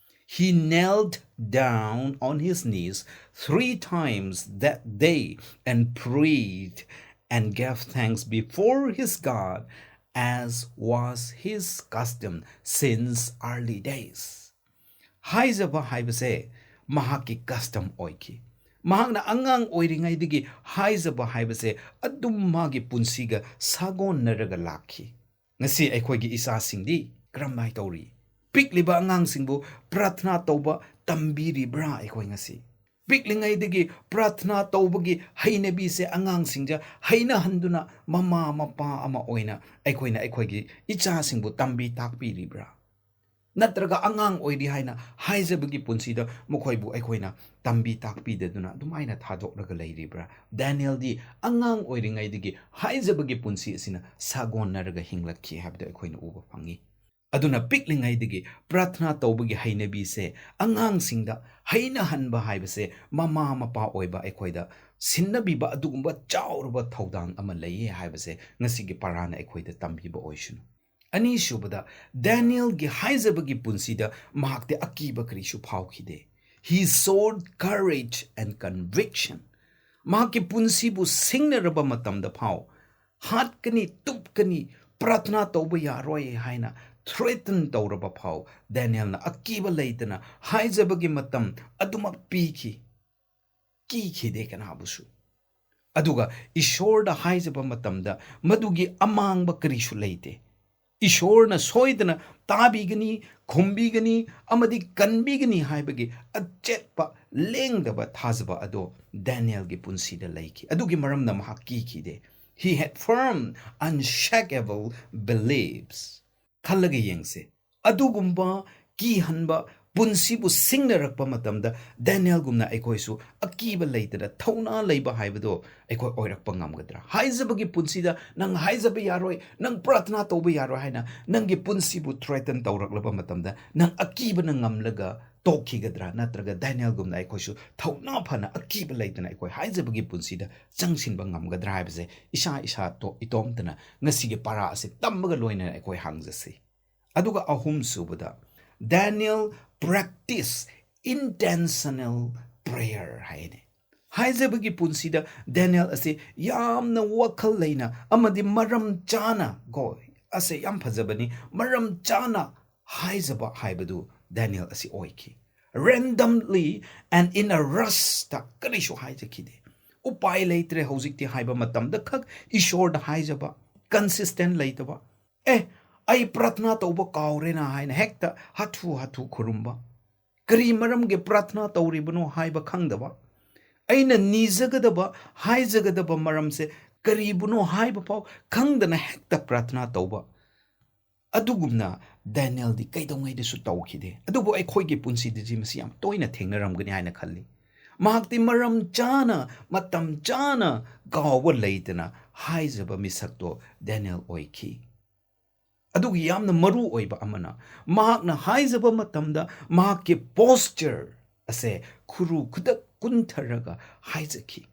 He knelt down on his knees three times that day and prayed and gave thanks before his God, as was his custom since early days. ꯍꯥꯏꯖꯕ ꯍꯥꯏꯕꯁꯦ ꯃꯍꯥꯛꯀꯤ custom ꯑꯣꯏꯈꯤ꯫ ꯃꯍꯥꯛꯅ ꯑꯉꯥꯡ ꯑꯣꯏꯔꯤꯉꯩꯗꯒꯤ ꯍꯥꯏꯖꯕ ꯍꯥꯏꯕꯁꯦ ꯑꯗꯨꯝ ꯃꯥꯒꯤ ꯄꯨꯟꯁꯤꯒ ꯁꯥꯒꯣꯟꯅꯔꯒ ꯂꯥꯛꯈꯤ꯫ ꯉꯁꯤ ꯑꯩꯈꯣꯏꯒꯤ ꯏꯆꯥꯁꯤꯡꯗꯤ ꯀꯔꯝꯍꯥꯏꯅ ꯇꯧꯔꯤ? ꯄꯤꯛꯂꯤꯕ ꯑꯉꯥꯡꯁꯤꯡꯕꯨ ꯄ꯭ꯔꯥꯊꯅꯥ ꯇꯧꯕ ꯇꯝꯕꯤꯔꯤꯕ꯭ꯔꯥ ꯑꯩꯈꯣꯏ ꯉꯁꯤ? ꯄꯤꯛꯂꯤꯉꯩꯗꯒꯤ ꯄ꯭ꯔꯥꯊꯅꯥ ꯇꯧꯕꯒꯤ ꯍꯩꯅꯕꯤꯁꯦ ꯑꯉꯥꯡꯁꯤꯡꯗ ꯍꯩꯅꯍꯟꯗꯨꯅ ꯃꯃꯥ ꯃꯄꯥ ꯑꯃ ꯑꯣꯏꯅ ꯑꯩꯈꯣꯏꯅ ꯑꯩꯈꯣꯏꯒꯤ ꯏꯆꯥꯁꯤꯡꯕꯨ ꯇꯝꯕꯤ ꯇꯥꯛꯄꯤꯔꯤꯕ꯭ꯔꯥ? ꯅꯠꯇ꯭ꯔꯒ ꯑꯉꯥꯡ ꯑꯣꯏꯔꯤ ꯍꯥꯏꯅ ꯍꯥꯏꯖꯕꯒꯤ ꯄꯨꯟꯁꯤꯗ ꯃꯈꯣꯏꯕꯨ ꯑꯩꯈꯣꯏꯅ ꯇꯝꯕꯤ ꯇꯥꯛꯄꯤꯗꯗꯨꯅ ꯑꯗꯨꯃꯥꯏꯅ ꯊꯥꯗꯣꯛꯂꯒ ꯂꯩꯔꯤꯕ꯭ꯔꯥ? ꯗꯥꯅꯤꯌꯦꯜꯗꯤ ꯑꯉꯥꯡ ꯑꯣꯏꯔꯤꯉꯩꯗꯒꯤ ꯍꯥꯏꯖꯕꯒꯤ ꯄꯨꯟꯁꯤ ꯑꯁꯤꯅ ꯁꯥꯒꯣꯟꯅꯔꯒ ꯍꯤꯡꯂꯛꯈꯤ ꯍꯥꯏꯕꯗꯨ ꯑꯩꯈꯣꯏꯅ ꯎꯕ ꯐꯪꯉꯤ꯫ ꯑꯗꯨꯅ ꯄꯤꯛꯂꯤꯉꯩꯗꯒꯤ ꯄ꯭ꯔꯥꯊꯅꯥ ꯇꯧꯕꯒꯤ ꯍꯩꯅꯕꯤꯁꯦ ꯑꯉꯥꯡꯁꯤꯡꯗ ꯍꯩꯅꯍꯟꯕ ꯍꯥꯏꯕꯁꯦ ꯃꯃꯥ ꯃꯄꯥ ꯑꯣꯏꯕ ꯑꯩꯈꯣꯏꯗ ꯁꯤꯟꯅꯕꯤꯕ ꯑꯗꯨꯒꯨꯝꯕ ꯆꯥꯎꯔꯕ ꯊꯧꯗꯥꯡ ꯑꯃ ꯂꯩꯌꯦ ꯍꯥꯏꯕꯁꯦ ꯉꯁꯤꯒꯤ ꯄꯔꯥꯅ ꯑꯩꯈꯣꯏꯗ ꯇꯝꯕꯤꯕ ꯑꯣꯏꯁꯅꯨ꯫ ꯑꯅꯤꯁꯨꯕꯗ, ꯗꯥꯅꯤꯌꯦꯜꯒꯤ ꯍꯥꯏꯖꯕꯒꯤ ꯄꯨꯟꯁꯤꯗ ꯃꯍꯥꯛꯇꯤ ꯑꯀꯤꯕ ꯀꯔꯤꯁꯨ ꯐꯥꯎꯈꯤꯗꯦ꯫ He showed courage and conviction. ꯃꯍꯥꯛꯀꯤ ꯄꯨꯟꯁꯤꯕꯨ ꯁꯤꯡꯅꯔꯕ ꯃꯇꯝꯗ ꯐꯥꯎ ꯍꯥꯠꯀꯅꯤ, ꯇꯨꯞꯀꯅꯤ, ꯄ꯭ꯔꯥꯊꯅꯥ ꯇꯧꯕ ꯌꯥꯔꯣꯏ ꯍꯥꯏꯅ threaten ꯇꯧꯔꯕ ꯐꯥꯎ ꯗꯥꯅꯤꯌꯦꯜꯅ ꯑꯀꯤꯕ ꯂꯩꯇꯅ ꯍꯥꯏꯖꯕꯒꯤ ꯃꯇꯝ ꯑꯗꯨꯃꯛ ꯄꯤꯈꯤ꯫ ꯀꯤꯈꯤꯗꯦ ꯀꯅꯥꯕꯨꯁꯨ꯫ ꯑꯗꯨꯒ ꯏꯁꯣꯔꯗ ꯍꯥꯏꯖꯕ ꯃꯇꯝꯗ ꯃꯗꯨꯒꯤ ꯑꯃꯥꯡꯕ ꯀꯔꯤꯁꯨ ꯂꯩꯇꯦ꯫ ꯏꯁꯣꯔꯅ ꯁꯣꯏꯗꯅ ꯇꯥꯕꯤꯒꯅꯤ, ꯈꯨꯝꯕꯤꯒꯅꯤ ꯑꯃꯗꯤ ꯀꯟꯕꯤꯒꯅꯤ ꯍꯥꯏꯕꯒꯤ ꯑꯆꯦꯠꯄ ꯂꯦꯡꯗꯕ ꯊꯥꯖꯕ ꯑꯗꯣ ꯗꯥꯅꯤꯌꯦꯜꯒꯤ ꯄꯨꯟꯁꯤꯗ ꯂꯩꯈꯤ꯫ ꯑꯗꯨꯒꯤ ꯃꯔꯝꯅ ꯃꯍꯥꯛ ꯀꯤꯈꯤꯗꯦ꯫ He had firm, unshakable beliefs. ꯈꯜꯂꯒ ꯌꯦꯡꯁꯦ꯫ ꯑꯗꯨꯒꯨꯝꯕ ꯀꯤꯍꯟꯕ ꯄꯨꯟꯁꯤꯕꯨ ꯁꯤꯡꯅꯔꯛꯄ ꯃꯇꯝꯗ ꯗꯥꯅꯤꯌꯦꯜꯒꯨꯝꯅ ꯑꯩꯈꯣꯏꯁꯨ ꯑꯀꯤꯕ ꯂꯩꯇꯅ ꯊꯧꯅꯥ ꯂꯩꯕ ꯍꯥꯏꯕꯗꯣ ꯑꯩꯈꯣꯏ ꯑꯣꯏꯔꯛꯄ ꯉꯝꯒꯗ꯭ꯔꯥ? ꯍꯥꯏꯖꯕꯒꯤ ꯄꯨꯟꯁꯤꯗ ꯅꯪ ꯍꯥꯏꯖꯕ ꯌꯥꯔꯣꯏ, ꯅꯪ ꯄ꯭ꯔꯥꯊꯅꯥ ꯇꯧꯕ ꯌꯥꯔꯣꯏ ꯍꯥꯏꯅ ꯅꯪꯒꯤ ꯄꯨꯟꯁꯤꯕꯨ threaten ꯇꯧꯔꯛꯂꯕ ꯃꯇꯝꯗ ꯅꯪ ꯑꯀꯤꯕꯅ ꯉꯝꯂꯒ ꯇꯣꯛꯈꯤꯒꯗ꯭ꯔꯥ? ꯅꯠꯇ꯭ꯔꯒ ꯗꯥꯅꯤꯌꯦꯜꯒꯨꯝꯅ ꯑꯩꯈꯣꯏꯁꯨ ꯊꯧꯅꯥ ꯐꯅ ꯑꯀꯤꯕ ꯂꯩꯇꯅ ꯑꯩꯈꯣꯏ ꯍꯥꯏꯖꯕꯒꯤ ꯄꯨꯟꯁꯤꯗ ꯆꯪꯁꯤꯟꯕ ꯉꯝꯒꯗ꯭ꯔꯥ ꯍꯥꯏꯕꯁꯦ ꯏꯁꯥ ꯏꯁꯥ ꯇꯣ-, ꯏꯇꯣꯝꯇꯅ ꯉꯁꯤꯒꯤ ꯄꯔꯥ ꯑꯁꯤ ꯇꯝꯕꯒ ꯂꯣꯏꯅꯅ ꯑꯩꯈꯣꯏ ꯍꯪꯖꯁꯤ꯫ ꯑꯗꯨꯒ ꯑꯍꯨꯝꯁꯨꯕꯗ, Daniel practice intentional prayer ꯍꯥꯏꯅꯦ꯫ ꯍꯥꯏꯖꯕꯒꯤ ꯄꯨꯟꯁꯤꯗ ꯗꯥꯅꯤꯌꯦꯜ ꯑꯁꯤ ꯌꯥꯝꯅ ꯋꯥꯈꯜ ꯂꯩꯅ ꯑꯃꯗꯤ ꯃꯔꯝ ꯆꯥꯅ, ꯀꯣ, ꯑꯁꯦ ꯌꯥꯝ ꯐꯖꯕꯅꯤ, ꯃꯔꯝ ꯆꯥꯅ ꯍꯥꯏꯖꯕ ꯍꯥꯏꯕꯗꯨ ꯗꯥꯅꯤꯌꯦꯜ ꯑꯁꯤ ꯑꯣꯏꯈꯤ꯫ Randomly and in a rushꯇ ꯀꯔꯤꯁꯨ ꯍꯥꯏꯖꯈꯤꯗꯦ꯫ ꯎꯄꯥꯏ ꯂꯩꯇ꯭ꯔꯦ ꯍꯧꯖꯤꯛꯇꯤ ꯍꯥꯏꯕ ꯃꯇꯝꯗ ꯈꯛ ꯏꯁꯣꯔꯗ ꯍꯥꯏꯖꯕ, consistent ꯂꯩꯇꯕ꯫ ꯑꯦ, ꯑꯩ ꯄ꯭ꯔꯥꯊꯅꯥ ꯇꯧꯕ ꯀꯥꯎꯔꯦꯅ ꯍꯥꯏꯅ ꯍꯦꯛꯇ ꯍꯥꯊꯨ ꯍꯥꯊꯨ ꯈꯨꯔꯨꯝꯕ꯫ ꯀꯔꯤ ꯃꯔꯝꯒꯤ ꯄ꯭ꯔꯥꯊꯅꯥ ꯇꯧꯔꯤꯕꯅꯣ ꯍꯥꯏꯕ ꯈꯪꯗꯕ꯫ ꯑꯩꯅ ꯅꯤꯖꯒꯗꯕ, ꯍꯥꯏꯖꯒꯗꯕ ꯃꯔꯝꯁꯦ ꯀꯔꯤꯕꯨꯅꯣ ꯍꯥꯏꯕ ꯐꯥꯎ ꯈꯪꯗꯅ ꯍꯦꯛꯇ ꯄ꯭ꯔꯥꯊꯅꯥ ꯇꯧꯕ꯫ ꯑꯗꯨꯒꯨꯝꯅ ꯗꯥꯅꯤꯌꯦꯜꯗꯤ ꯀꯩꯗꯧꯉꯩꯗꯁꯨ ꯇꯧꯈꯤꯗꯦ꯫ ꯑꯗꯨꯕꯨ ꯑꯩꯈꯣꯏꯒꯤ ꯄꯨꯟꯁꯤꯗꯗꯤ ꯃꯁꯤ ꯌꯥꯝ ꯇꯣꯏꯅ ꯊꯦꯡꯅꯔꯝꯒꯅꯤ ꯍꯥꯏꯅ ꯈꯜꯂꯤ꯫ ꯃꯍꯥꯛꯇꯤ ꯃꯔꯝ ꯆꯥꯅ, ꯃꯇꯝ ꯆꯥꯅ ꯀꯥꯎꯕ ꯂꯩꯇꯅ ꯍꯥꯏꯖꯕ ꯃꯤꯁꯛꯇꯣ ꯗꯥꯅꯤꯌꯦꯜ ꯑꯣꯏꯈꯤ꯫ ꯑꯗꯨꯒꯤ ꯌꯥꯝꯅ ꯃꯔꯨ ꯑꯣꯏꯕ ꯑꯃꯅ, ꯃꯍꯥꯛꯅ ꯍꯥꯏꯖꯕ ꯃꯇꯝꯗ ꯃꯍꯥꯛꯀꯤ posture ꯑꯁꯦ ꯈꯨꯔꯨ ꯈꯨꯗꯛ ꯀꯨꯟꯊꯔꯒ ꯍꯥꯏꯖꯈꯤ꯫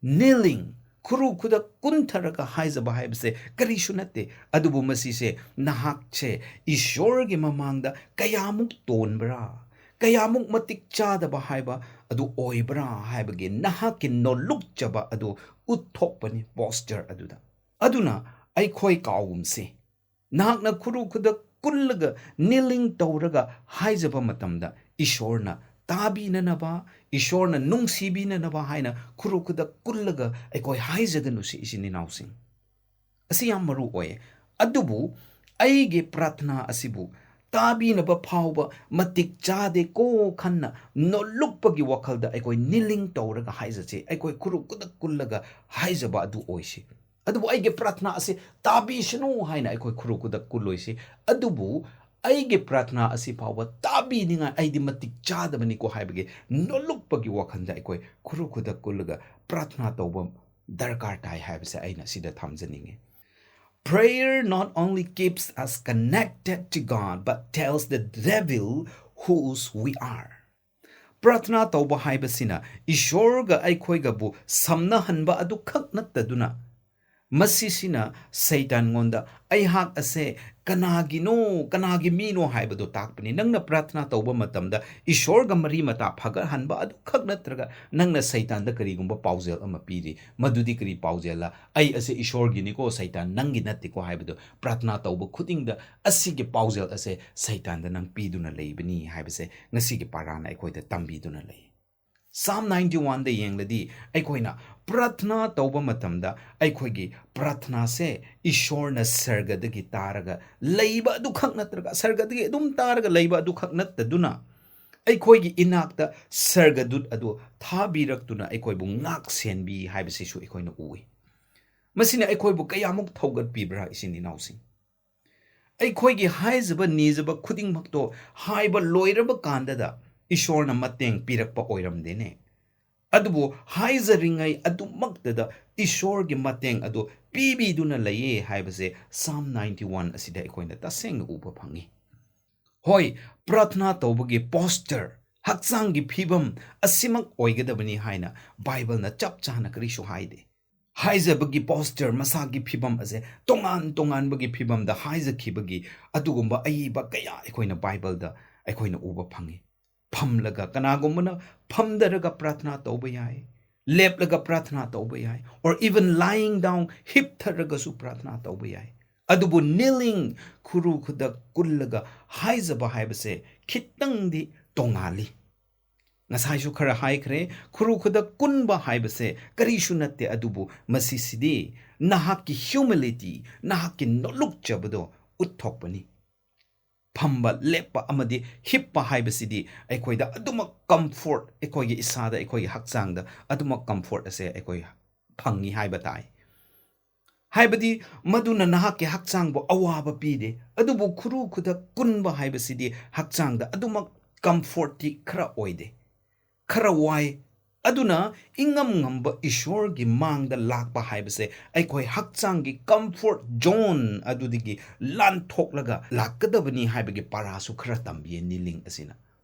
Kneeling, ꯈꯨꯔꯨ ꯈꯨꯗꯛ ꯀꯨꯟꯊꯔꯒ ꯍꯥꯏꯖꯕ ꯍꯥꯏꯕꯁꯦ ꯀꯔꯤꯁꯨ ꯅꯠꯇꯦ, ꯑꯗꯨꯕꯨ ꯃꯁꯤꯁꯦ ꯅꯍꯥꯛꯁꯦ ꯏꯁꯣꯔꯒꯤ ꯃꯃꯥꯡꯗ ꯀꯌꯥꯃꯨꯛ ꯇꯣꯟꯕ꯭ꯔꯥ, ꯀꯌꯥꯃꯨꯛ ꯃꯇꯤꯛ ꯆꯥꯗꯕ ꯍꯥꯏꯕ ꯑꯗꯨ ꯑꯣꯏꯕ꯭ꯔꯥ ꯍꯥꯏꯕꯒꯤ ꯅꯍꯥꯛꯀꯤ ꯅꯣꯜꯂꯨꯛꯆꯕ ꯑꯗꯨ ꯎꯠꯊꯣꯛꯄꯅꯤ posture ꯑꯗꯨꯗ꯫ ꯑꯗꯨꯅ ꯑꯩꯈꯣꯏ ꯀꯥꯎꯒꯨꯝꯁꯤ꯫ ꯅꯍꯥꯛꯅ ꯈꯨꯔꯨ ꯈꯨꯗꯛ ꯀꯨꯜꯂꯒ kneeling ꯇꯧꯔꯒ ꯍꯥꯏꯖꯕ ꯃꯇꯝꯗ ꯏꯁꯣꯔꯅ ꯇꯥꯕꯤꯅꯅꯕ, ꯏꯁꯣꯔꯅ ꯅꯨꯡꯁꯤꯕꯤꯅꯅꯕ ꯍꯥꯏꯅ ꯈꯨꯔꯨ ꯈꯨꯗꯛ ꯀꯨꯜꯂꯒ ꯑꯩꯈꯣꯏ ꯍꯥꯏꯖꯒꯅꯨꯁꯤ, ꯏꯆꯤꯟ ꯏꯅꯥꯎꯁꯤꯡ꯫ ꯑꯁꯤ ꯌꯥꯝ ꯃꯔꯨ ꯑꯣꯏ꯫ ꯑꯗꯨꯕꯨ ꯑꯩꯒꯤ ꯄ꯭ꯔꯥꯊꯅꯥ ꯑꯁꯤꯕꯨ ꯇꯥꯕꯤꯅꯕ ꯐꯥꯎꯕ ꯃꯇꯤꯛ ꯆꯥꯗꯦꯀꯣ ꯈꯟꯅ ꯅꯣꯜꯂꯨꯛꯄꯒꯤ ꯋꯥꯈꯜꯗ ꯑꯩꯈꯣꯏ kneeling ꯇꯧꯔꯒ ꯍꯥꯏꯖꯁꯤ, ꯑꯩꯈꯣꯏ ꯈꯨꯔꯨ ꯈꯨꯗꯛ ꯀꯨꯜꯂꯒ ꯍꯥꯏꯖꯕ ꯑꯗꯨ ꯑꯣꯏꯁꯤ꯫ ꯑꯗꯨꯕꯨ ꯑꯩꯒꯤ ꯄ꯭ꯔꯥꯊꯅꯥ ꯑꯁꯤ ꯇꯥꯕꯤꯁꯅꯨ ꯍꯥꯏꯅ ꯑꯩꯈꯣꯏ ꯈꯨꯔꯨ ꯈꯨꯗꯛ ꯀꯨꯜꯂꯣꯏꯁꯤ꯫ ꯑꯗꯨꯕꯨ ꯑꯩꯒꯤ ꯄ꯭ꯔꯥꯊꯅꯥ ꯑꯁꯤ ꯐꯥꯎꯕ ꯇꯥꯕꯤꯅꯤꯡꯉꯥꯏ ꯑꯩꯗꯤ ꯃꯇꯤꯛ ꯆꯥꯗꯕꯅꯤꯀꯣ ꯍꯥꯏꯕꯒꯤ ꯅꯣꯜꯂꯨꯛꯄꯒꯤ ꯋꯥꯈꯜꯗ ꯑꯩꯈꯣꯏ ꯈꯨꯔꯨ ꯈꯨꯗꯛ ꯀꯨꯜꯂꯒ ꯄ꯭ꯔꯥꯊꯅꯥ ꯇꯧꯕ ꯗꯔꯀꯥꯔ ꯇꯥꯏ ꯍꯥꯏꯕꯁꯦ ꯑꯩꯅ ꯁꯤꯗ ꯊꯝꯖꯅꯤꯡꯉꯤ꯫ Prayer not only keeps us connected to God, but tells the devil whose we are. ꯄ꯭ꯔꯥꯊꯅꯥ ꯇꯧꯕ ꯍꯥꯏꯕꯁꯤꯅ ꯏꯁꯣꯔꯒ ꯑꯩꯈꯣꯏꯒꯕꯨ ꯁꯝꯅꯍꯟꯕ ꯑꯗꯨꯈꯛ ꯅꯠꯇꯗꯨꯅ, ꯃꯁꯤꯁꯤꯅ ꯁꯩꯇꯥꯟꯉꯣꯟꯗ ꯑꯩꯍꯥꯛ ꯑꯁꯦ ꯀꯅꯥꯒꯤꯅꯣ, ꯀꯅꯥꯒꯤ ꯃꯤꯅꯣ ꯍꯥꯏꯕꯗꯣ ꯇꯥꯛꯄꯅꯤ꯫ ꯅꯪꯅ ꯄ꯭ꯔꯥꯊꯅꯥ ꯇꯧꯕ ꯃꯇꯝꯗ ꯏꯁꯣꯔꯒ ꯃꯔꯤ ꯃꯇꯥ ꯐꯒꯠꯍꯟꯕ ꯑꯗꯨꯈꯛ ꯅꯠꯇ꯭ꯔꯒ ꯅꯪꯅ ꯁꯩꯇꯥꯟꯗ ꯀꯔꯤꯒꯨꯝꯕ ꯄꯥꯎꯖꯦꯜ ꯑꯃ ꯄꯤꯔꯤ, ꯃꯗꯨꯗꯤ ꯀꯔꯤ ꯄꯥꯎꯖꯦꯜꯂ? "ꯑꯩ ꯑꯁꯦ ꯏꯁꯣꯔꯒꯤꯅꯤꯀꯣ, ꯁꯩꯇꯥꯟ ꯅꯪꯒꯤ ꯅꯠꯇꯦꯀꯣ" ꯍꯥꯏꯕꯗꯣ ꯄ꯭ꯔꯥꯊꯅꯥ ꯇꯧꯕ ꯈꯨꯗꯤꯡꯗ ꯑꯁꯤꯒꯤ ꯄꯥꯎꯖꯦꯜ ꯑꯁꯦ ꯁꯩꯇꯥꯟꯗ ꯅꯪ ꯄꯤꯗꯨꯅ ꯂꯩꯕꯅꯤ ꯍꯥꯏꯕꯁꯦ ꯉꯁꯤꯒꯤ ꯄꯥꯔꯥꯅ ꯑꯩꯈꯣꯏꯗ ꯇꯝꯕꯤꯗꯨꯅ ꯂꯩ꯫ Psalm ninety oneꯗ ꯌꯦꯡꯂꯗꯤ ꯑꯩꯈꯣꯏꯅ ꯄ꯭ꯔꯥꯊꯅꯥ ꯇꯧꯕ ꯃꯇꯝꯗ ꯑꯩꯈꯣꯏꯒꯤ ꯄ꯭ꯔꯥꯊꯅꯥꯁꯦ ꯏꯁꯣꯔꯅ ꯁꯔꯒꯗꯒꯤ ꯇꯥꯔꯒ ꯂꯩꯕ ꯑꯗꯨꯈꯛ ꯅꯠꯇ꯭ꯔꯒ ꯁꯔꯒꯗꯒꯤ ꯑꯗꯨꯝ ꯇꯥꯔꯒ ꯂꯩꯕ ꯑꯗꯨꯈꯛ ꯅꯠꯇꯗꯨꯅ ꯑꯩꯈꯣꯏꯒꯤ ꯏꯅꯥꯛꯇ ꯁꯔꯒꯗꯨꯠ ꯑꯗꯨ ꯊꯥꯕꯤꯔꯛꯇꯨꯅ ꯑꯩꯈꯣꯏꯕꯨ ꯉꯥꯛ ꯁꯦꯟꯕꯤ ꯍꯥꯏꯕꯁꯤꯁꯨ ꯑꯩꯈꯣꯏꯅ ꯎꯏ꯫ ꯃꯁꯤꯅ ꯑꯩꯈꯣꯏꯕꯨ ꯀꯌꯥꯃꯨꯛ ꯊꯧꯒꯠꯄꯤꯕ꯭ꯔꯥ, ꯏꯆꯤꯟ ꯏꯅꯥꯎꯁꯤꯡ? ꯑꯩꯈꯣꯏꯒꯤ ꯍꯥꯏꯖꯕ ꯅꯤꯖꯕ ꯈꯨꯗꯤꯡꯃꯛꯇꯣ ꯍꯥꯏꯕ ꯂꯣꯏꯔꯕ ꯀꯥꯟꯗꯗ ꯏꯁꯣꯔꯅ ꯃꯇꯦꯡ ꯄꯤꯔꯛꯄ ꯑꯣꯏꯔꯝꯗꯦꯅꯦ꯫ ꯑꯗꯨꯕꯨ ꯍꯥꯏꯖꯔꯤꯉꯩ ꯑꯗꯨꯃꯛꯇꯗ ꯏꯁꯣꯔꯒꯤ ꯃꯇꯦꯡ ꯑꯗꯨ ꯄꯤꯕꯤꯗꯨꯅ ꯂꯩꯌꯦ ꯍꯥꯏꯕꯁꯦ Psalm ninety one ꯑꯁꯤꯗ ꯑꯩꯈꯣꯏꯅ ꯇꯁꯦꯡꯅ ꯎꯕ ꯐꯪꯉꯤ꯫ ꯍꯣꯏ, ꯄ꯭ꯔꯥꯊꯅꯥ ꯇꯧꯕꯒꯤ posture, ꯍꯛꯆꯥꯡꯒꯤ ꯐꯤꯕꯝ ꯑꯁꯤꯃꯛ ꯑꯣꯏꯒꯗꯕꯅꯤ ꯍꯥꯏꯅ ꯕꯥꯏꯕꯜꯅ ꯆꯞ ꯆꯥꯅ ꯀꯔꯤꯁꯨ ꯍꯥꯏꯗꯦ꯫ ꯍꯥꯏꯖꯕꯒꯤ posture, ꯃꯁꯥꯒꯤ ꯐꯤꯕꯝ ꯑꯁꯦ ꯇꯣꯉꯥꯟ ꯇꯣꯉꯥꯟꯕꯒꯤ ꯐꯤꯕꯝꯗ ꯍꯥꯏꯖꯈꯤꯕꯒꯤ ꯑꯗꯨꯒꯨꯝꯕ ꯑꯏꯕ ꯀꯌꯥ ꯑꯩꯈꯣꯏꯅ ꯕꯥꯏꯕꯜꯗ ꯑꯩꯈꯣꯏꯅ ꯎꯕ ꯐꯪꯉꯤ꯫ ꯐꯝꯂꯒ, ꯀꯅꯥꯒꯨꯝꯕꯅ ꯐꯝꯗꯔꯒ ꯄ꯭ꯔꯥꯊꯅꯥ ꯇꯧꯕ ꯌꯥꯏ, ꯂꯦꯞꯂꯒ ꯄ꯭ꯔꯥꯊꯅꯥ ꯇꯧꯕ ꯌꯥꯏ, or even lying down, ꯍꯤꯞꯊꯔꯒꯁꯨ ꯄ꯭ꯔꯥꯊꯅꯥ ꯇꯧꯕ ꯌꯥꯏ꯫ ꯑꯗꯨꯕꯨ kneeling, ꯈꯨꯔꯨ ꯈꯨꯗꯛ ꯀꯨꯜꯂꯒ ꯍꯥꯏꯖꯕ ꯍꯥꯏꯕꯁꯦ ꯈꯤꯇꯪꯗꯤ ꯇꯣꯉꯥꯜꯂꯤ꯫ ꯉꯁꯥꯏꯁꯨ ꯈꯔ ꯍꯥꯏꯈ꯭ꯔꯦ, ꯈꯨꯔꯨ ꯈꯨꯗꯛ ꯀꯨꯟꯕ ꯍꯥꯏꯕꯁꯦ ꯀꯔꯤꯁꯨ ꯅꯠꯇꯦ, ꯑꯗꯨꯕꯨ ꯃꯁꯤꯁꯤꯗꯤ ꯅꯍꯥꯛꯀꯤ humility, ꯅꯍꯥꯛꯀꯤ ꯅꯣꯂꯨꯛꯆꯕꯗꯣ ꯎꯠꯊꯣꯛꯄꯅꯤ꯫ ꯐꯝꯕ, ꯂꯦꯞꯄ ꯑꯃꯗꯤ ꯍꯤꯞꯄ ꯍꯥꯏꯕꯁꯤꯗꯤ ꯑꯩꯈꯣꯏꯗ ꯑꯗꯨꯃꯛ comfort, ꯑꯩꯈꯣꯏꯒꯤ ꯏꯁꯥꯗ, ꯑꯩꯈꯣꯏꯒꯤ ꯍꯛꯆꯥꯡꯗ ꯑꯗꯨꯃꯛ comfort ꯑꯁꯦ ꯑꯩꯈꯣꯏ ꯐꯪꯉꯤ ꯍꯥꯏꯕ ꯇꯥꯏ꯫ ꯍꯥꯏꯕꯗꯤ ꯃꯗꯨꯅ ꯅꯍꯥꯛꯀꯤ ꯍꯛꯆꯥꯡꯕꯨ ꯑꯋꯥꯕ ꯄꯤꯗꯦ, ꯑꯗꯨꯕꯨ ꯈꯨꯔꯨ ꯈꯨꯗꯛ ꯀꯨꯟꯕ ꯍꯥꯏꯕꯁꯤꯗꯤ ꯍꯛꯆꯥꯡꯗ ꯑꯗꯨꯃꯛ comfortꯇꯤ ꯈꯔ ꯑꯣꯏꯗꯦ, ꯈꯔ ꯋꯥꯏ꯫ ꯑꯗꯨꯅ ꯏꯉꯝ ꯉꯝꯕ ꯏꯁꯣꯔꯒꯤ ꯃꯥꯡꯗ ꯂꯥꯛꯄ ꯍꯥꯏꯕꯁꯦ ꯑꯩꯈꯣꯏ ꯍꯛꯆꯥꯡꯒꯤ comfort zone ꯑꯗꯨꯗꯒꯤ ꯂꯥꯟꯊꯣꯛꯂꯒ ꯂꯥꯛꯀꯗꯕꯅꯤ ꯍꯥꯏꯕꯒꯤ ꯄꯥꯔꯥꯁꯨ ꯈꯔ ꯇꯝꯕꯤꯌꯦ kneeling ꯑꯁꯤꯅ꯫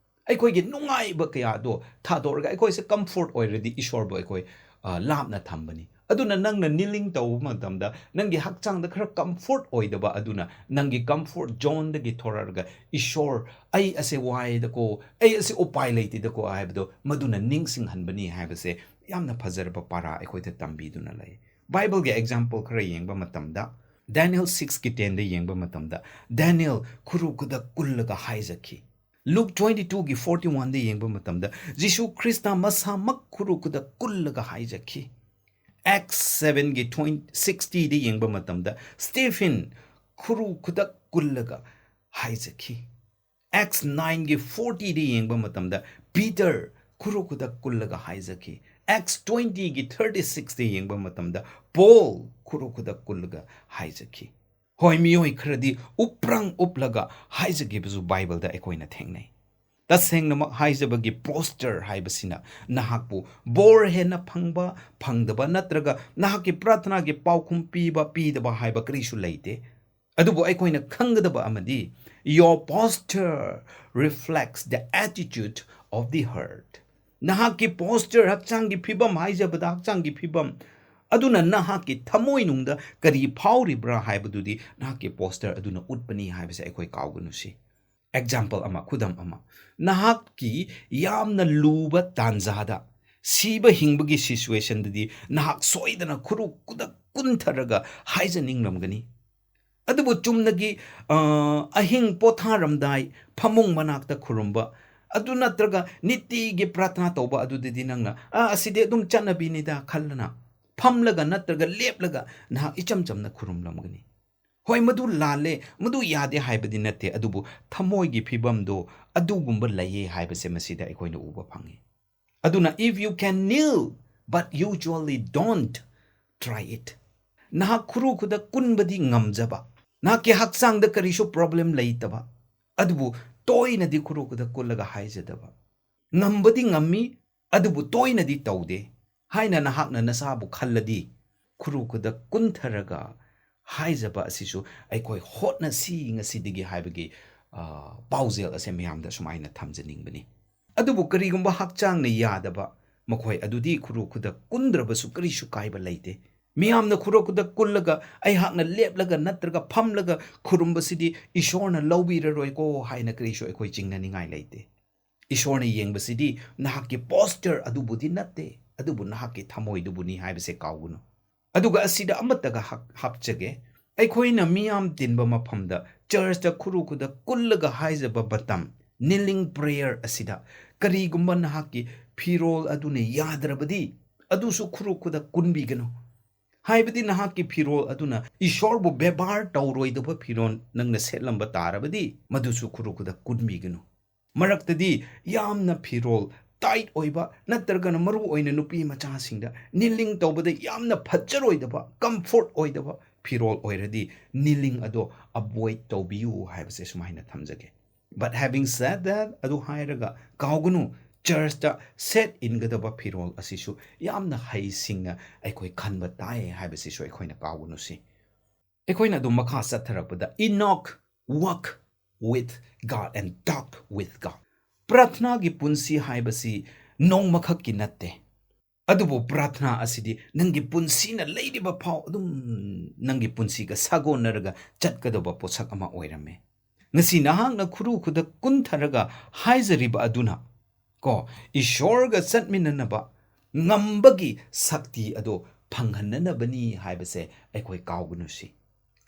ꯑꯩꯈꯣꯏꯒꯤ ꯅꯨꯡꯉꯥꯏꯕ ꯀꯌꯥꯗꯣ ꯊꯥꯗꯣꯛꯑꯒ, ꯑꯩꯈꯣꯏꯁꯦ comfort ꯑꯣꯏꯔꯗꯤ ꯏꯁꯣꯔꯕꯨ ꯑꯩꯈꯣꯏ, ꯑ, ꯂꯥꯞꯅ ꯊꯝꯕꯅꯤ꯫ ꯑꯗꯨꯅ ꯅꯪꯅ kneeling ꯇꯧꯕ ꯃꯇꯝꯗ ꯅꯪꯒꯤ ꯍꯛꯆꯥꯡꯗ ꯈꯔ comfort ꯑꯣꯏꯗꯕ ꯑꯗꯨꯅ ꯅꯪꯒꯤ comfort zoneꯗꯒꯤ ꯊꯣꯔꯛꯑꯒ, "ꯏꯁꯣꯔ, ꯑꯩ ꯑꯁꯦ ꯋꯥꯏꯗꯀꯣ, ꯑꯩ ꯑꯁꯦ ꯎꯄꯥꯏ ꯂꯩꯇꯦꯗꯀꯣ" ꯍꯥꯏꯕꯗꯣ ꯃꯗꯨꯅ ꯅꯤꯡꯁꯤꯡꯍꯟꯕꯅꯤ ꯍꯥꯏꯕꯁꯦ ꯌꯥꯝꯅ ꯐꯖꯔꯕ ꯄꯥꯔꯥ ꯑꯩꯈꯣꯏꯗ ꯇꯝꯕꯤꯗꯨꯅ ꯂꯩ꯫ ꯕꯥꯏꯕꯜꯒꯤ example ꯈꯔ ꯌꯦꯡꯕ ꯃꯇꯝꯗ, Daniel sixꯀꯤ tenꯗ ꯌꯦꯡꯕ ꯃꯇꯝꯗ, ꯗꯦꯅꯤꯌꯦꯜ ꯈꯨꯔꯨ ꯈꯨꯗꯛ ꯀꯨꯜꯂꯒ ꯍꯥꯏꯖꯈꯤ꯫ Luke twenty twoꯒꯤ forty oneꯗ ꯌꯦꯡꯕ ꯃꯇꯝꯗ, ꯖꯤꯁꯨ ꯈ꯭ꯔꯤꯁꯇ ꯃꯁꯥꯃꯛ ꯈꯨꯔꯨ ꯈꯨꯗꯛ ꯀꯨꯜꯂꯒ ꯍꯥꯏꯖꯈꯤ꯫ Acts sevenꯒꯤ twenty, sixtyꯗ ꯌꯦꯡꯕ ꯃꯇꯝꯗ, ꯁ꯭ꯇꯦꯐꯦꯟ ꯈꯨꯔꯨ ꯈꯨꯗꯛ ꯀꯨꯜꯂꯒ ꯍꯥꯏꯖꯈꯤ꯫ Acts nineꯒꯤ fortyꯗ ꯌꯦꯡꯕ ꯃꯇꯝꯗ, ꯄꯤꯇꯔ ꯈꯨꯔꯨ ꯈꯨꯗꯛ ꯀꯨꯜꯂꯒ ꯍꯥꯏꯖꯈꯤ꯫ Acts twentyꯒꯤ thirty sixꯇ ꯌꯦꯡꯕ ꯃꯇꯝꯗ, ꯄꯣꯜ ꯈꯨꯔꯨ ꯈꯨꯗꯛ ꯀꯨꯜꯂꯒ ꯍꯥꯏꯖꯈꯤ꯫ ꯍꯣꯏ, ꯃꯤꯑꯣꯏ ꯈꯔꯗꯤ ꯎꯞꯄ꯭ꯔꯪ ꯎꯞꯂꯒ ꯍꯥꯏꯖꯈꯤꯕꯁꯨ ꯕꯥꯏꯕꯜꯗ ꯑꯩꯈꯣꯏꯅ ꯊꯦꯡꯅꯩ꯫ ꯇꯁꯦꯡꯅꯃꯛ ꯍꯥꯏꯖꯕꯒꯤ, posture ꯍꯥꯏꯕꯁꯤꯅ ꯅꯍꯥꯛꯄꯨ ꯕꯣꯔ ꯍꯦꯟꯅ ꯐꯪꯕ ꯐꯪꯗꯕ ꯅꯠꯇ꯭ꯔꯒ ꯅꯍꯥꯛꯀꯤ ꯄ꯭ꯔꯥꯊꯅꯥꯒꯤ ꯄꯥꯎꯈꯨꯝ ꯄꯤꯕ ꯄꯤꯗꯕ ꯍꯥꯏꯕ ꯀꯔꯤꯁꯨ ꯂꯩꯇꯦ꯫ ꯑꯗꯨꯕꯨ ꯑꯩꯈꯣꯏꯅ ꯈꯪꯒꯗꯕ ꯑꯃꯗꯤ, your posture reflects the attitude of the heart. ꯅꯍꯥꯛꯀꯤ posture, ꯍꯛꯆꯥꯡꯒꯤ ꯐꯤꯕꯝ ꯍꯥꯏꯖꯕꯗ, ꯍꯛꯆꯥꯡꯒꯤ ꯐꯤꯕꯝ ꯑꯗꯨꯅ ꯅꯍꯥꯛꯀꯤ ꯊꯃꯣꯏꯅꯨꯡꯗ ꯀꯔꯤ ꯐꯥꯎꯔꯤꯕ꯭ꯔꯥ ꯍꯥꯏꯕꯗꯨꯗꯤ ꯅꯍꯥꯛꯀꯤ posture ꯑꯗꯨꯅ ꯎꯠꯄꯅꯤ ꯍꯥꯏꯕꯁꯦ ꯑꯩꯈꯣꯏ ꯀꯥꯎꯒꯅꯨꯁꯤ꯫ Example ꯑꯃ, ꯈꯨꯗꯝ ꯑꯃ, ꯅꯍꯥꯛꯀꯤ ꯌꯥꯝꯅ ꯂꯨꯕ ꯇꯥꯟꯖꯥꯗ, ꯁꯤꯕ ꯍꯤꯡꯕꯒꯤ situationꯗꯗꯤ ꯅꯍꯥꯛ ꯁꯣꯏꯗꯅ ꯈꯨꯔꯨ ꯈꯨꯗꯛ ꯀꯨꯟꯊꯔꯒ ꯍꯥꯏꯖꯅꯤꯡꯂꯝꯒꯅꯤ꯫ ꯑꯗꯨꯕꯨ ꯆꯨꯝꯅꯒꯤ, ꯑ, ꯑꯍꯤꯡ ꯄꯣꯊꯥꯔꯝꯗꯥꯏ ꯐꯃꯨꯡ ꯃꯅꯥꯛꯇ ꯈꯨꯔꯨꯝꯕ, ꯑꯗꯨ ꯅꯠꯇ꯭ꯔꯒ ꯅꯤꯇꯤꯒꯤ ꯄ꯭ꯔꯥꯊꯅꯥ ꯇꯧꯕ ꯑꯗꯨꯗꯗꯤ ꯅꯪꯅ, "ꯑ, ꯑꯁꯤꯗꯤ ꯑꯗꯨꯝ ꯆꯠꯅꯕꯤꯅꯤꯗ" ꯈꯜꯂꯅ ꯐꯝꯂꯒ ꯅꯠꯇ꯭ꯔꯒ ꯂꯦꯞꯂꯒ ꯅꯍꯥꯛ ꯏꯆꯝ ꯆꯝꯅ ꯈꯨꯔꯨꯝꯂꯝꯒꯅꯤ꯫ ꯍꯣꯏ, ꯃꯗꯨ ꯂꯥꯜꯂꯦ, ꯃꯗꯨ ꯌꯥꯗꯦ ꯍꯥꯏꯕꯗꯤ ꯅꯠꯇꯦ, ꯑꯗꯨꯕꯨ ꯊꯃꯣꯏꯒꯤ ꯐꯤꯕꯝꯗꯣ ꯑꯗꯨꯒꯨꯝꯕ ꯂꯩꯌꯦ ꯍꯥꯏꯕꯁꯦ ꯃꯁꯤꯗ ꯑꯩꯈꯣꯏꯅ ꯎꯕ ꯐꯪꯉꯤ꯫ ꯑꯗꯨꯅ, if you can kneel but usually don't, try it. ꯅꯍꯥꯛ ꯈꯨꯔꯨ ꯈꯨꯗꯛ ꯀꯨꯟꯕꯗꯤ ꯉꯝꯖꯕ, ꯅꯍꯥꯛꯀꯤ ꯍꯛꯆꯥꯡꯗ ꯀꯔꯤꯁꯨ problem ꯂꯩꯇꯕ, ꯑꯗꯨꯕꯨ ꯇꯣꯏꯅꯗꯤ ꯈꯨꯔꯨ ꯈꯨꯗꯛ ꯀꯨꯜꯂꯒ ꯍꯥꯏꯖꯗꯕ, ꯉꯝꯕꯗꯤ ꯉꯝꯃꯤ, ꯑꯗꯨꯕꯨ ꯇꯣꯏꯅꯗꯤ ꯇꯧꯗꯦ ꯍꯥꯏꯅ ꯅꯍꯥꯛꯅ ꯅꯁꯥꯕꯨ ꯈꯜꯂꯗꯤ, ꯈꯨꯔꯨ ꯈꯨꯗꯛ ꯀꯨꯟꯊꯔꯒ ꯍꯥꯏꯖꯕ ꯑꯁꯤꯁꯨ ꯑꯩꯈꯣꯏ ꯍꯣꯠꯅꯁꯤ ꯉꯁꯤꯗꯒꯤ ꯍꯥꯏꯕꯒꯤ, ꯑ, ꯄꯥꯎꯖꯦꯜ ꯑꯁꯦ ꯃꯌꯥꯝꯗ ꯁꯨꯃꯥꯏꯅ ꯊꯝꯖꯅꯤꯡꯕꯅꯤ꯫ ꯑꯗꯨꯕꯨ ꯀꯔꯤꯒꯨꯝꯕ ꯍꯛꯆꯥꯡꯅ ꯌꯥꯗꯕ, ꯃꯈꯣꯏ ꯑꯗꯨꯗꯤ ꯈꯨꯔꯨ ꯈꯨꯗꯛ ꯀꯨꯟꯗ꯭ꯔꯕꯁꯨ ꯀꯔꯤꯁꯨ ꯀꯥꯏꯕ ꯂꯩꯇꯦ꯫ ꯃꯤꯌꯥꯝꯅ ꯈꯨꯔꯨ ꯈꯨꯗꯛ ꯀꯨꯜꯂꯒ ꯑꯩꯍꯥꯛꯅ ꯂꯦꯞꯂꯒ ꯅꯠꯇ꯭ꯔꯒ ꯐꯝꯂꯒ ꯈꯨꯔꯨꯝꯕꯁꯤꯗꯤ ꯏꯁꯣꯔꯅ ꯂꯧꯕꯤꯔꯔꯣꯏꯀꯣ ꯍꯥꯏꯅ ꯀꯔꯤꯁꯨ ꯑꯩꯈꯣꯏ ꯆꯤꯡꯅꯅꯤꯡꯉꯥꯏ ꯂꯩꯇꯦ꯫ ꯏꯁꯣꯔꯅ ꯌꯦꯡꯕꯁꯤꯗꯤ ꯅꯍꯥꯛꯀꯤ posture ꯑꯗꯨꯕꯨꯗꯤ ꯅꯠꯇꯦ, ꯑꯗꯨꯕꯨ ꯅꯍꯥꯛꯀꯤ ꯊꯃꯣꯏꯗꯨꯕꯨꯅꯤ ꯍꯥꯏꯕꯁꯦ ꯀꯥꯎꯒꯅꯨ꯫ ꯑꯗꯨꯒ ꯑꯁꯤꯗ ꯑꯃꯠꯇꯒ ꯍꯥꯞ-, ꯍꯥꯞꯆꯒꯦ꯫ ꯑꯩꯈꯣꯏꯅ ꯃꯤꯌꯥꯝ ꯇꯤꯟꯕ ꯃꯐꯝꯗ, churchꯇ ꯈꯨꯔꯨ ꯈꯨꯗꯛ ꯀꯨꯜꯂꯒ ꯍꯥꯏꯖꯕ ꯃꯇꯝ, kneeling prayer ꯑꯁꯤꯗ, ꯀꯔꯤꯒꯨꯝꯕ ꯅꯍꯥꯛꯀꯤ ꯐꯤꯔꯣꯜ ꯑꯗꯨꯅ ꯌꯥꯗ꯭ꯔꯕꯗꯤ, ꯑꯗꯨꯁꯨ ꯈꯨꯔꯨ ꯈꯨꯗꯛ ꯀꯨꯟꯕꯤꯒꯅꯨ꯫ ꯍꯥꯏꯕꯗꯤ ꯅꯍꯥꯛꯀꯤ ꯐꯤꯔꯣꯜ ꯑꯗꯨꯅ ꯏꯁꯣꯔꯕꯨ ꯕꯦꯕꯥꯔ ꯇꯧꯔꯣꯏꯗꯕ ꯐꯤꯔꯣꯜ ꯅꯪꯅ ꯁꯦꯠꯂꯝꯕ ꯇꯥꯔꯕꯗꯤ, ꯃꯗꯨꯁꯨ ꯈꯨꯔꯨ ꯈꯨꯗꯛ ꯀꯨꯟꯕꯤꯒꯅꯨ꯫ ꯃꯔꯛꯇꯗꯤ ꯌꯥꯝꯅ ꯐꯤꯔꯣꯜ tight ꯑꯣꯏꯕ, ꯅꯠꯇ꯭ꯔꯒꯅ ꯃꯔꯨ ꯑꯣꯏꯅ ꯅꯨꯄꯤ ꯃꯆꯥꯁꯤꯡꯗ kneeling ꯇꯧꯕꯗ ꯌꯥꯝꯅ ꯐꯖꯔꯣꯏꯗꯕ, comfort ꯑꯣꯏꯗꯕ ꯐꯤꯔꯣꯜ ꯑꯣꯏꯔꯗꯤ, kneeling ꯑꯗꯣ avoid ꯇꯧꯕꯤꯌꯨ ꯍꯥꯏꯕꯁꯦ ꯁꯨꯃꯥꯏꯅ ꯊꯝꯖꯒꯦ꯫ But having said that, ꯑꯗꯨ ꯍꯥꯏꯔꯒ ꯀꯥꯎꯒꯅꯨ, ꯆꯔꯆꯇ ꯁꯦꯠ ꯏꯟꯒꯗꯕ ꯐꯤꯔꯣꯜ ꯑꯁꯤꯁꯨ ꯌꯥꯝꯅ ꯍꯩꯁꯤꯡꯅ ꯑꯩꯈꯣꯏ ꯈꯟꯕ ꯇꯥꯏ ꯍꯥꯏꯕꯁꯤꯁꯨ ꯑꯩꯈꯣꯏꯅ ꯀꯥꯎꯒꯅꯨꯁꯤ꯫ ꯑꯩꯈꯣꯏꯅ ꯑꯗꯨꯝ ꯃꯈꯥ ꯆꯠꯊꯔꯛꯄꯗ, Enoch walk with God and talk with God. ꯄ꯭ꯔꯥꯊꯅꯥꯒꯤ ꯄꯨꯟꯁꯤ ꯍꯥꯏꯕꯁꯤ ꯅꯣꯡꯃꯈꯛꯀꯤ ꯅꯠꯇꯦ꯫ ꯑꯗꯨꯕꯨ ꯄ꯭ꯔꯥꯊꯅꯥ ꯑꯁꯤꯗꯤ ꯅꯪꯒꯤ ꯄꯨꯟꯁꯤꯅ ꯂꯩꯔꯤꯕ ꯐꯥꯎ ꯑꯗꯨꯝ ꯅꯪꯒꯤ ꯄꯨꯟꯁꯤꯒ ꯁꯥꯒꯣꯟꯅꯔꯒ ꯆꯠꯀꯗꯧꯕ ꯄꯣꯠꯁꯛ ꯑꯃ ꯑꯣꯏꯔꯝꯃꯦ꯫ ꯉꯁꯤ ꯅꯍꯥꯛꯅ ꯈꯨꯔꯨ ꯈꯨꯗꯛ ꯀꯨꯟꯊꯔꯒ ꯍꯥꯏꯖꯔꯤꯕ ꯑꯗꯨꯅ ꯀꯣ, ꯏꯁꯣꯔꯒ ꯆꯠꯃꯤꯟꯅꯅꯕ ꯉꯝꯕꯒꯤ ꯁꯛꯇꯤ ꯑꯗꯣ ꯐꯪꯍꯟꯅꯅꯕꯅꯤ ꯍꯥꯏꯕꯁꯦ ꯑꯩꯈꯣꯏ ꯀꯥꯎꯒꯅꯨꯁꯤ꯫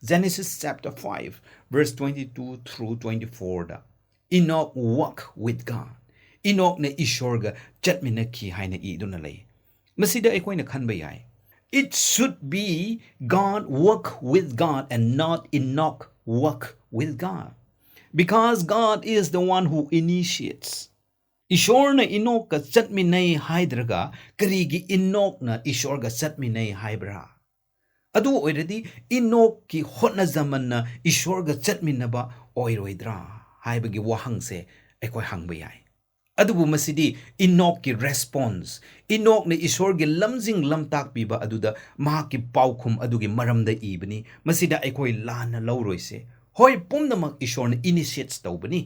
Genesis chapter five, verse twenty-two through twenty-fourꯗ, "Enoch walk with God." ꯏꯅꯣꯛꯅ ꯏꯁꯣꯔꯒ ꯆꯠꯃꯤꯟꯅꯈꯤ ꯍꯥꯏꯅ ꯏꯗꯨꯅ ꯂꯩ꯫ ꯃꯁꯤꯗ ꯑꯩꯈꯣꯏꯅ ꯈꯟꯕ ꯌꯥꯏ, "It should be God walk with God and not Enoch walk with God, because God is the one who initiates." ꯏꯁꯣꯔꯅ ꯏꯅꯣꯛꯀ ꯆꯠꯃꯤꯟꯅꯩ ꯍꯥꯏꯗ꯭ꯔꯒ ꯀꯔꯤꯒꯤ ꯏꯅꯣꯛꯅ ꯏꯁꯣꯔꯒ ꯆꯠꯃꯤꯟꯅꯩ ꯍꯥꯏꯕ꯭ꯔꯥ? ꯑꯗꯨ ꯑꯣꯏꯔꯗꯤ ꯏꯅꯣꯛꯀꯤ ꯍꯣꯠꯅꯖꯃꯟꯅ ꯏꯁꯣꯔꯒ ꯆꯠꯃꯤꯟꯅꯕ ꯑꯣꯏꯔꯣꯏꯗ꯭ꯔꯥ ꯍꯥꯏꯕꯒꯤ ꯋꯥꯍꯪꯁꯦ ꯑꯩꯈꯣꯏ ꯍꯪꯕ ꯌꯥꯏ꯫ ꯑꯗꯨꯕꯨ ꯃꯁꯤꯗꯤ ꯏꯅꯣꯛꯀꯤ response, ꯏꯅꯣꯛꯅ ꯏꯁꯣꯔꯒꯤ ꯂꯝꯖꯤꯡ ꯂꯝꯇꯥꯛꯄꯤꯕ ꯑꯗꯨꯗ ꯃꯍꯥꯛꯀꯤ ꯄꯥꯎꯈꯨꯝ ꯑꯗꯨꯒꯤ ꯃꯔꯝꯗ ꯏꯕꯅꯤ꯫ ꯃꯁꯤꯗ ꯑꯩꯈꯣꯏ ꯂꯥꯟꯅ ꯂꯧꯔꯣꯏꯁꯦ꯫ ꯍꯣꯏ, ꯄꯨꯝꯅꯃꯛ ꯏꯁꯣꯔꯅ initiates ꯇꯧꯕꯅꯤ꯫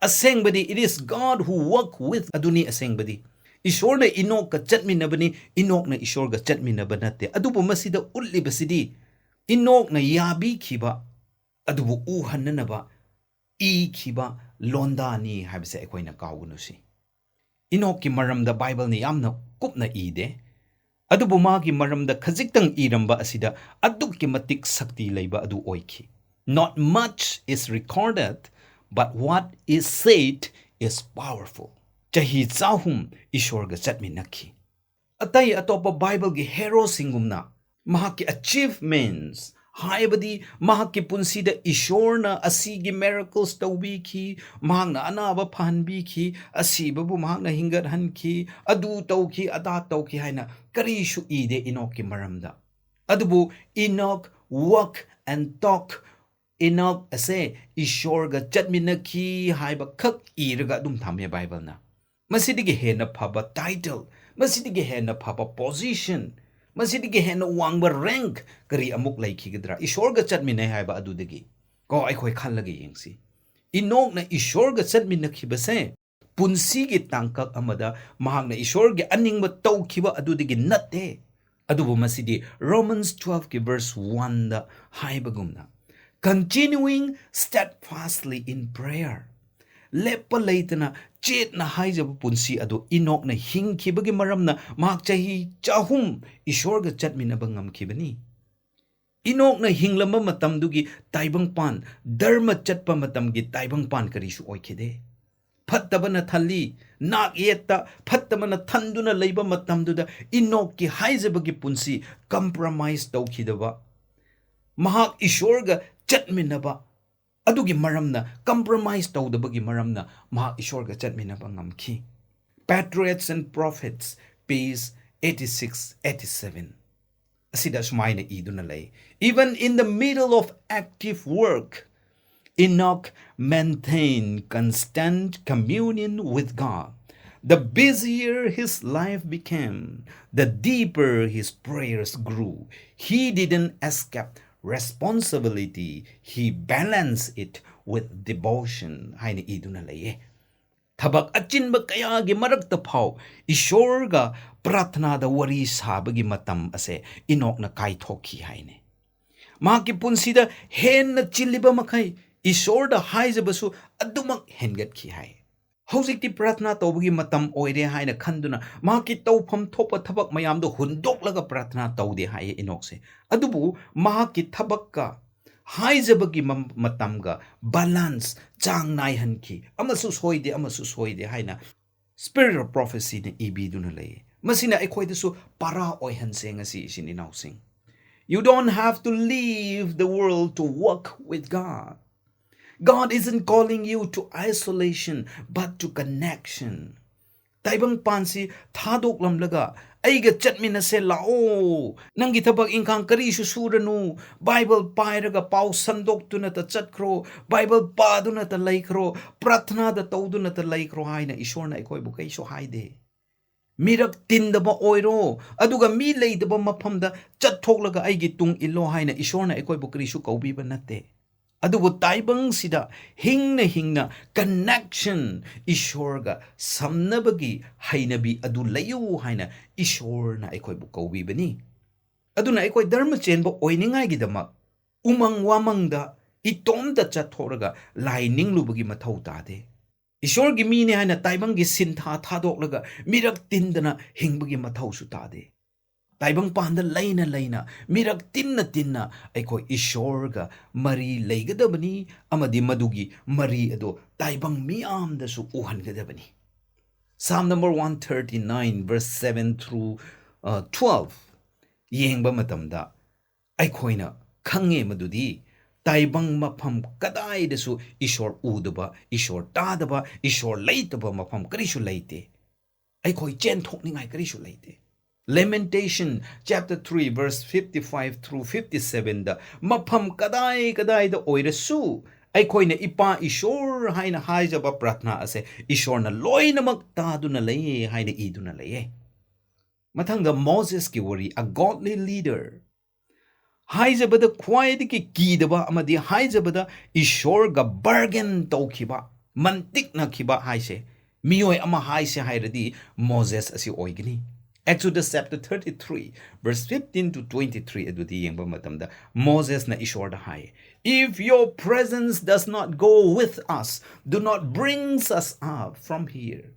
ꯑꯁꯦꯡꯕꯗꯤ, it is God who walk with, ꯑꯗꯨꯅꯤ ꯑꯁꯦꯡꯕꯗꯤ꯫ ꯏꯁꯣꯔꯅ ꯏꯅꯣꯛꯀ ꯆꯠꯃꯤꯟꯅꯕꯅꯤ, ꯏꯅꯣꯛꯅ ꯏꯁꯣꯔꯒ ꯆꯠꯃꯤꯟꯅꯕ ꯅꯠꯇꯦ꯫ ꯑꯗꯨꯕꯨ ꯃꯁꯤꯗ ꯎꯠꯂꯤꯕꯁꯤꯗꯤ ꯏꯅꯣꯛꯅ ꯌꯥꯕꯤꯈꯤꯕ, ꯑꯗꯨꯕꯨ ꯎꯍꯟꯅꯅꯕ ꯏꯈꯤꯕ ꯂꯣꯟꯗꯥꯅꯤ ꯍꯥꯏꯕꯁꯦ ꯑꯩꯈꯣꯏꯅ ꯀꯥꯎꯒꯅꯨꯁꯤ꯫ ꯏꯅꯣꯛꯀꯤ ꯃꯔꯝꯗ ꯕꯥꯏꯕꯜꯅ ꯌꯥꯝꯅ ꯀꯨꯞꯅ ꯏꯗꯦ, ꯑꯗꯨꯕꯨ ꯃꯥꯒꯤ ꯃꯔꯝꯗ ꯈꯖꯤꯛꯇꯪ ꯏꯔꯝꯕ ꯑꯁꯤꯗ ꯑꯗꯨꯛꯀꯤ ꯃꯇꯤꯛ ꯁꯛꯇꯤ ꯂꯩꯕ ꯑꯗꯨ ꯑꯣꯏꯈꯤ꯫ "Not much is recorded, but what is said is powerful." ꯆꯍꯤ ꯆꯍꯨꯝ ꯏꯁꯣꯔꯒ ꯆꯠꯃꯤꯟꯅꯈꯤ꯫ ꯑꯇꯩ ꯑꯇꯣꯞꯄ ꯕꯥꯏꯕꯜꯒꯤ ꯍꯦꯔꯣꯁꯤꯡꯒꯨꯝꯅ ꯃꯍꯥꯛꯀꯤ achievements, ꯍꯥꯏꯕꯗꯤ ꯃꯍꯥꯛꯀꯤ ꯄꯨꯟꯁꯤꯗ ꯏꯁꯣꯔꯅ ꯑꯁꯤꯒꯤ miracles ꯇꯧꯕꯤꯈꯤ, ꯃꯍꯥꯛꯅ ꯑꯅꯥꯕ ꯐꯍꯟꯕꯤꯈꯤ, ꯑꯁꯤꯕꯕꯨ ꯃꯍꯥꯛꯅ ꯍꯤꯡꯒꯠꯍꯟꯈꯤ, ꯑꯗꯨ ꯇꯧꯈꯤ, ꯑꯗꯥ ꯇꯧꯈꯤ ꯍꯥꯏꯅ ꯀꯔꯤꯁꯨ ꯏꯗꯦ ꯏꯅꯣꯛꯀꯤ ꯃꯔꯝꯗ꯫ ꯑꯗꯨꯕꯨ enoch walk and talk Inox ꯑꯁꯦ ꯏꯁꯣꯔꯒ ꯆꯠꯃꯤꯟꯅꯈꯤ ꯍꯥꯏꯕ ꯈꯛ ꯏꯔꯒ ꯑꯗꯨꯝ ꯊꯝꯃꯦ ꯕꯥꯏꯕꯜꯅ꯫ ꯃꯁꯤꯗꯒꯤ ꯍꯦꯟꯅ ꯐꯕ title, ꯃꯁꯤꯗꯒꯤ ꯍꯦꯟꯅ ꯐꯕ position, ꯃꯁꯤꯗꯒꯤ ꯍꯦꯟꯅ ꯋꯥꯡꯕ rank ꯀꯔꯤ ꯑꯃꯨꯛ ꯂꯩꯈꯤꯒꯗ꯭ꯔꯥ? ꯏꯁꯣꯔꯒ ꯆꯠꯃꯤꯟꯅꯩ ꯍꯥꯏꯕ ꯑꯗꯨꯗꯒꯤ꯫ ꯀꯣ, ꯑꯩꯈꯣꯏ ꯈꯜꯂꯒ ꯌꯦꯡꯁꯤ꯫ ꯏꯅꯣꯛꯅ ꯏꯁꯣꯔꯒ ꯆꯠꯃꯤꯟꯅꯈꯤꯕꯁꯦ ꯄꯨꯟꯁꯤꯒꯤ ꯇꯥꯡꯀꯛ ꯑꯃꯗ ꯃꯍꯥꯛꯅ ꯏꯁꯣꯔꯒꯤ ꯑꯅꯤꯡꯕ ꯇꯧꯈꯤꯕ ꯑꯗꯨꯗꯒꯤ ꯅꯠꯇꯦ꯫ ꯑꯗꯨꯕꯨ ꯃꯁꯤꯗꯤ Romans twelveꯀꯤ verse oneꯗ ꯍꯥꯏꯕꯒꯨꯝꯅ, "Continuing steadfastly in prayer," ꯂꯦꯞꯄ ꯂꯩꯇꯅ ꯆꯦꯠꯅ ꯍꯥꯏꯖꯕ ꯄꯨꯟꯁꯤ ꯑꯗꯨ ꯏꯅꯣꯛꯅ ꯍꯤꯡꯈꯤꯕꯒꯤ ꯃꯔꯝꯅ ꯃꯍꯥꯛ ꯆꯍꯤ ꯆꯍꯨꯝ ꯏꯁꯣꯔꯒ ꯆꯠꯃꯤꯟꯅꯕ ꯉꯝꯈꯤꯕꯅꯤ꯫ ꯏꯅꯣꯛꯅ ꯍꯤꯡꯂꯝꯕ ꯃꯇꯝꯗꯨꯒꯤ ꯇꯥꯏꯕꯪꯄꯥꯟ, ꯙꯔꯃ ꯆꯠꯄ ꯃꯇꯝꯒꯤ ꯇꯥꯏꯕꯪꯄꯥꯟ ꯀꯔꯤꯁꯨ ꯑꯣꯏꯈꯤꯗꯦ꯫ ꯐꯠꯇꯕꯅ ꯊꯜꯂꯤ, ꯅꯥꯛ ꯌꯦꯠꯇ ꯐꯠꯇꯕꯅ ꯊꯟꯗꯨꯅ ꯂꯩꯕ ꯃꯇꯝꯗꯨꯗ ꯏꯅꯣꯛꯀꯤ ꯍꯥꯏꯖꯕꯒꯤ ꯄꯨꯟꯁꯤ compromise ꯇꯧꯈꯤꯗꯕ, ꯃꯍꯥꯛ ꯏꯁꯣꯔꯒ ꯆꯠꯃꯤꯟꯅꯕ, ꯑꯗꯨꯒꯤ ꯃꯔꯝꯅ, compromise ꯇꯧꯗꯕꯒꯤ ꯃꯔꯝꯅ ꯃꯍꯥꯛ ꯏꯁꯣꯔꯒ ꯆꯠꯃꯤꯟꯅꯕ ꯉꯝꯈꯤ꯫ Patriarchs and Prophets, page eighty-six, eighty-seven꯫ ꯑꯁꯤꯗ ꯁꯨꯃꯥꯏꯅ ꯏꯗꯨꯅ ꯂꯩ, "Even in the middle of active work, Enoch maintained constant communion with God. The busier his life became, the deeper his prayers grew. He didn't escape responsibility, he balanced it with devotion" ꯍꯥꯏꯅ ꯏꯗꯨꯅ ꯂꯩꯌꯦ꯫ ꯊꯕꯛ ꯑꯆꯤꯟꯕ ꯀꯌꯥꯒꯤ ꯃꯔꯛꯇ ꯐꯥꯎ ꯏꯁꯣꯔꯒ ꯄ꯭ꯔꯥꯊꯅꯥꯗ ꯋꯥꯔꯤ ꯁꯥꯕꯒꯤ ꯃꯇꯝ ꯑꯁꯦ ꯏꯅꯣꯛꯅ ꯀꯥꯏꯊꯣꯛꯈꯤ ꯍꯥꯏꯅꯦ꯫ ꯃꯍꯥꯛꯀꯤ ꯄꯨꯟꯁꯤꯗ ꯍꯦꯟꯅ ꯆꯤꯜꯂꯤꯕ ꯃꯈꯩ ꯏꯁꯣꯔꯗ ꯍꯥꯏꯖꯕꯁꯨ ꯑꯗꯨꯃꯛ ꯍꯦꯟꯒꯠꯈꯤ ꯍꯥꯏ꯫ ꯍꯧꯖꯤꯛꯇꯤ ꯄ꯭ꯔꯥꯊꯅꯥ ꯇꯧꯕꯒꯤ ꯃꯇꯝ ꯑꯣꯏꯔꯦ ꯍꯥꯏꯅ ꯈꯟꯗꯨꯅ ꯃꯍꯥꯛꯀꯤ ꯇꯧꯐꯝ ꯊꯣꯛꯄ ꯊꯕꯛ ꯃꯌꯥꯝꯗꯣ ꯍꯨꯟꯗꯣꯛꯂꯒ ꯄ꯭ꯔꯥꯊꯅꯥ ꯇꯧꯗꯦ ꯍꯥꯏꯌꯦ ꯏꯅꯣꯛꯁꯦ꯫ ꯑꯗꯨꯕꯨ ꯃꯍꯥꯛꯀꯤ ꯊꯕꯛꯀ ꯍꯥꯏꯖꯕꯒꯤ ꯃ-, ꯃꯇꯝꯒ balance, ꯆꯥꯡ ꯅꯥꯏꯍꯟꯈꯤ꯫ ꯑꯃꯁꯨ ꯁꯣꯏꯗꯦ, ꯑꯃꯁꯨ ꯁꯣꯏꯗꯦ ꯍꯥꯏꯅ Spirit of Prophecyꯅ ꯏꯕꯤꯗꯨꯅ ꯂꯩ꯫ ꯃꯁꯤꯅ ꯑꯩꯈꯣꯏꯗꯁꯨ ꯄꯥꯔꯥ ꯑꯣꯏꯍꯟꯁꯦ ꯉꯁꯤ, ꯏꯆꯤꯟ ꯏꯅꯥꯎꯁꯤꯡ꯫ You don't have to leave the world to walk with God. God isn't calling you to isolation, but to connection. ꯇꯥꯏꯕꯪꯄꯥꯟꯁꯤ ꯊꯥꯗꯣꯛꯂꯝꯂꯒ ꯑꯩꯒ ꯆꯠꯃꯤꯟꯅꯁꯦ ꯂꯥꯛꯑꯣ꯫ ꯅꯪꯒꯤ ꯊꯕꯛ ꯏꯪꯈꯥꯡ ꯀꯔꯤꯁꯨ ꯁꯨꯔꯅꯨ꯫ ꯕꯥꯏꯕꯜ ꯄꯥꯏꯔꯒ ꯄꯥꯎ ꯁꯟꯗꯣꯛꯇꯨꯅꯇ ꯆꯠꯈ꯭ꯔꯣ꯫ ꯕꯥꯏꯕꯜ ꯄꯥꯗꯨꯅꯇ ꯂꯩꯈ꯭ꯔꯣ꯫ ꯄ꯭ꯔꯥꯊꯅꯥꯗ ꯇꯧꯗꯨꯅꯇ ꯂꯩꯈ꯭ꯔꯣ ꯍꯥꯏꯅ ꯏꯁꯣꯔꯅ ꯑꯩꯈꯣꯏꯕꯨ ꯀꯩꯁꯨ ꯍꯥꯏꯗꯦ꯫ ꯃꯤꯔꯛ ꯇꯤꯟꯗꯕ ꯑꯣꯏꯔꯣ, ꯑꯗꯨꯒ ꯃꯤ ꯂꯩꯇꯕ ꯃꯐꯝꯗ ꯆꯠꯊꯣꯛꯂꯒ ꯑꯩꯒꯤ ꯇꯨꯡ ꯏꯜꯂꯣ ꯍꯥꯏꯅ ꯏꯁꯣꯔꯅ ꯑꯩꯈꯣꯏꯕꯨ ꯀꯔꯤꯁꯨ ꯀꯧꯕꯤꯕ ꯅꯠꯇꯦ꯫ ꯑꯗꯨꯕꯨ ꯇꯥꯏꯕꯪꯁꯤꯗ ꯍꯤꯡꯅ ꯍꯤꯡꯅ connection, ꯏꯁꯣꯔꯒ ꯁꯝꯅꯕꯒꯤ ꯍꯩꯅꯕꯤ ꯑꯗꯨ ꯂꯩꯌꯨ ꯍꯥꯏꯅ ꯏꯁꯣꯔꯅ ꯑꯩꯈꯣꯏꯕꯨ ꯀꯧꯕꯤꯕꯅꯤ꯫ ꯑꯗꯨꯅ ꯑꯩꯈꯣꯏ ꯙꯔꯃ ꯆꯦꯟꯕ ꯑꯣꯏꯅꯤꯡꯉꯥꯏꯒꯤꯗꯃꯛ ꯎꯃꯪ ꯋꯥꯃꯪꯗ ꯏꯇꯣꯝꯇ ꯆꯠꯊꯣꯛꯂꯒ ꯂꯥꯏ ꯅꯤꯡꯂꯨꯕꯒꯤ ꯃꯊꯧ ꯇꯥꯗꯦ꯫ ꯏꯁꯣꯔꯒꯤ ꯃꯤꯅꯤ ꯍꯥꯏꯅ ꯇꯥꯏꯕꯪꯒꯤ ꯁꯤꯟꯊꯥ ꯊꯥꯗꯣꯛꯂꯒ ꯃꯤꯔꯛ ꯇꯤꯟꯗꯅ ꯍꯤꯡꯕꯒꯤ ꯃꯊꯧꯁꯨ ꯇꯥꯗꯦ꯫ ꯇꯥꯏꯕꯪ ꯄꯥꯟꯗ ꯂꯩꯅ ꯂꯩꯅ, ꯃꯤꯔꯛ ꯇꯤꯟꯅ ꯇꯤꯟꯅ ꯑꯩꯈꯣꯏ ꯏꯁꯣꯔꯒ ꯃꯔꯤ ꯂꯩꯒꯗꯕꯅꯤ, ꯑꯃꯗꯤ ꯃꯗꯨꯒꯤ ꯃꯔꯤ ꯑꯗꯨ ꯇꯥꯏꯕꯪ ꯃꯤꯌꯥꯝꯗꯁꯨ ꯎꯍꯟꯒꯗꯕꯅꯤ꯫ Psalm number one thirty-nine, verse seven through, uh, twelve ꯌꯦꯡꯕ ꯃꯇꯝꯗ ꯑꯩꯈꯣꯏꯅ ꯈꯪꯉꯦ ꯃꯗꯨꯗꯤ ꯇꯥꯏꯕꯪ ꯃꯐꯝ ꯀꯗꯥꯏꯗꯁꯨ ꯏꯁꯣꯔ ꯎꯗꯕ, ꯏꯁꯣꯔ ꯇꯥꯗꯕ, ꯏꯁꯣꯔ ꯂꯩꯇꯕ ꯃꯐꯝ ꯀꯔꯤꯁꯨ ꯂꯩꯇꯦ꯫ ꯑꯩꯈꯣꯏ ꯆꯦꯟꯊꯣꯛꯅꯤꯡꯉꯥꯏ ꯀꯔꯤꯁꯨ ꯂꯩꯇꯦ꯫ Lamentation chapter three, verse fifty-five through fifty-seven ꯗ ꯃꯐꯝ ꯀꯗꯥꯏ ꯀꯗꯥꯏꯗ ꯑꯣꯏꯔꯁꯨ ꯑꯩꯈꯣꯏꯅ ꯏꯄꯥ ꯏꯁꯣꯔ ꯍꯥꯏꯅ ꯍꯥꯏꯖꯕ ꯄ꯭ꯔꯥꯊꯅꯥ ꯑꯁꯦ ꯏꯁꯣꯔꯅ ꯂꯣꯏꯅꯃꯛ ꯇꯥꯗꯨꯅ ꯂꯩꯌꯦ ꯍꯥꯏꯅ ꯏꯗꯨꯅ ꯂꯩꯌꯦ꯫ ꯃꯊꯪꯗ ꯃꯣꯁꯦꯁꯀꯤ ꯋꯥꯔꯤ, a godly leader꯫ ꯍꯥꯏꯖꯕꯗ ꯈ꯭ꯋꯥꯏꯗꯒꯤ ꯀꯤꯗꯕ ꯑꯃꯗꯤ ꯍꯥꯏꯖꯕꯗ ꯏꯁꯣꯔꯒ bargain ꯇꯧꯈꯤꯕ, ꯃꯟꯇꯤꯛꯅꯈꯤꯕ ꯍꯥꯏꯁꯦ, ꯃꯤꯑꯣꯏ ꯑꯃ ꯍꯥꯏꯁꯦ ꯍꯥꯏꯔꯗꯤ ꯃꯣꯁꯦꯁ ꯑꯁꯤ ꯑꯣꯏꯒꯅꯤ꯫ Exodus chapter thirty-three, verse fifteen to twenty-three ꯑꯗꯨꯗꯤ ꯌꯦꯡꯕ ꯃꯇꯝꯗ ꯃꯣꯁꯦꯁꯅ ꯏꯁꯣꯔꯗ ꯍꯥꯏ, "If your presence does not go with us, do not bring us up from here."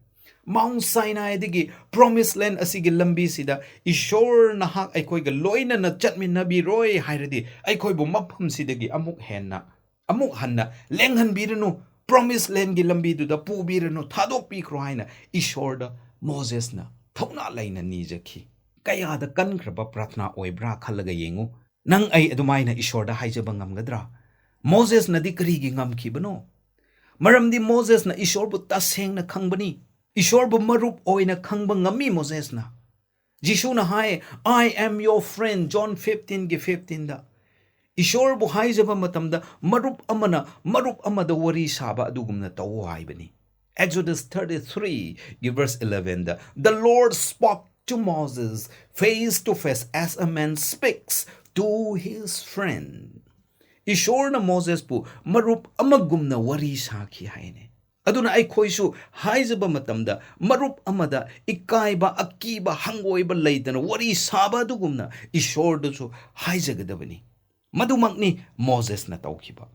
Mount Sinai ꯗꯒꯤ Promised Land ꯑꯁꯤꯒꯤ ꯂꯝꯕꯤꯁꯤꯗ ꯏꯁꯣꯔ ꯅꯍꯥꯛ ꯑꯩꯈꯣꯏꯒ ꯂꯣꯏꯅꯅ ꯆꯠꯃꯤꯟꯅꯕꯤꯔꯣꯏ ꯍꯥꯏꯔꯗꯤ ꯑꯩꯈꯣꯏꯕꯨ ꯃꯐꯝꯁꯤꯗꯒꯤ ꯑꯃꯨꯛ ꯍꯦꯟꯅ, ꯑꯃꯨꯛ ꯍꯟꯅ ꯂꯦꯡꯍꯟꯕꯤꯔꯅꯨ, Promised Land ꯒꯤ ꯂꯝꯕꯤꯗꯨꯗ ꯄꯨꯕꯤꯔꯅꯨ, ꯊꯥꯗꯣꯛꯄꯤꯈ꯭ꯔꯣ ꯍꯥꯏꯅ ꯏꯁꯣꯔꯗ ꯃꯣꯁꯦꯁꯅ ꯊꯧꯅꯥ ꯂꯩꯅ ꯅꯤꯖꯈꯤ꯫ ꯀꯌꯥꯗ ꯀꯟꯈ꯭ꯔꯕ ꯄ꯭ꯔꯥꯊꯅꯥ ꯑꯣꯏꯕ꯭ꯔꯥ ꯈꯜꯂꯒ ꯌꯦꯡꯉꯨ꯫ ꯅꯪ ꯑꯩ ꯑꯗꯨꯃꯥꯏꯅ ꯏꯁꯣꯔꯗ ꯍꯥꯏꯖꯕ ꯉꯝꯒꯗ꯭ꯔꯥ? ꯃꯣꯁꯦꯁꯅꯗꯤ ꯀꯔꯤꯒꯤ ꯉꯝꯈꯤꯕꯅꯣ? ꯃꯔꯝꯗꯤ ꯃꯣꯁꯦꯁꯅ ꯏꯁꯣꯔꯕꯨ ꯇꯁꯦꯡꯅ ꯈꯪꯕꯅꯤ꯫ ꯏꯁꯣꯔꯕꯨ ꯃꯔꯨꯞ ꯑꯣꯏꯅ ꯈꯪꯕ ꯉꯝꯃꯤ ꯃꯣꯁꯦꯁꯅ꯫ ꯖꯤꯁꯨꯅ ꯍꯥꯏ, "I am your friend," John fifteen ꯒꯤ fifteen ꯗ꯫ ꯏꯁꯣꯔꯕꯨ ꯍꯥꯏꯖꯕ ꯃꯇꯝꯗ ꯃꯔꯨꯞ ꯑꯃꯅ ꯃꯔꯨꯞ ꯑꯃꯗ ꯋꯥꯔꯤ ꯁꯥꯕ ꯑꯗꯨꯒꯨꯝꯅ ꯇꯧꯑꯣ ꯍꯥꯏꯕꯅꯤ꯫ Exodus thirty three ꯒꯤ verse eleven the, "The Lord spoke to Moses face to face as a man speaks to his friend." ꯏꯁꯣꯔꯅ ꯃꯣꯁꯦꯁꯄꯨ ꯃꯔꯨꯞ ꯑꯃꯒꯨꯝꯅ ꯋꯥꯔꯤ ꯁꯥꯈꯤ ꯍꯥꯏꯅꯦ꯫ ꯑꯗꯨꯅ ꯑꯩꯈꯣꯏꯁꯨ ꯍꯥꯏꯖꯕ ꯃꯇꯝꯗ ꯃꯔꯨꯞ ꯑꯃꯗ ꯏꯀꯥꯏꯕ, ꯑꯀꯤꯕ, ꯍꯪꯒꯣꯏꯕ ꯂꯩꯇꯅ ꯋꯥꯔꯤ ꯁꯥꯕ ꯑꯗꯨꯒꯨꯝꯅ ꯏꯁꯣꯔꯗꯁꯨ ꯍꯥꯏꯖꯒꯗꯕꯅꯤ꯫ ꯃꯗꯨꯃꯛꯅꯤ ꯃꯣꯁꯦꯁꯅ ꯇꯧꯈꯤꯕ꯫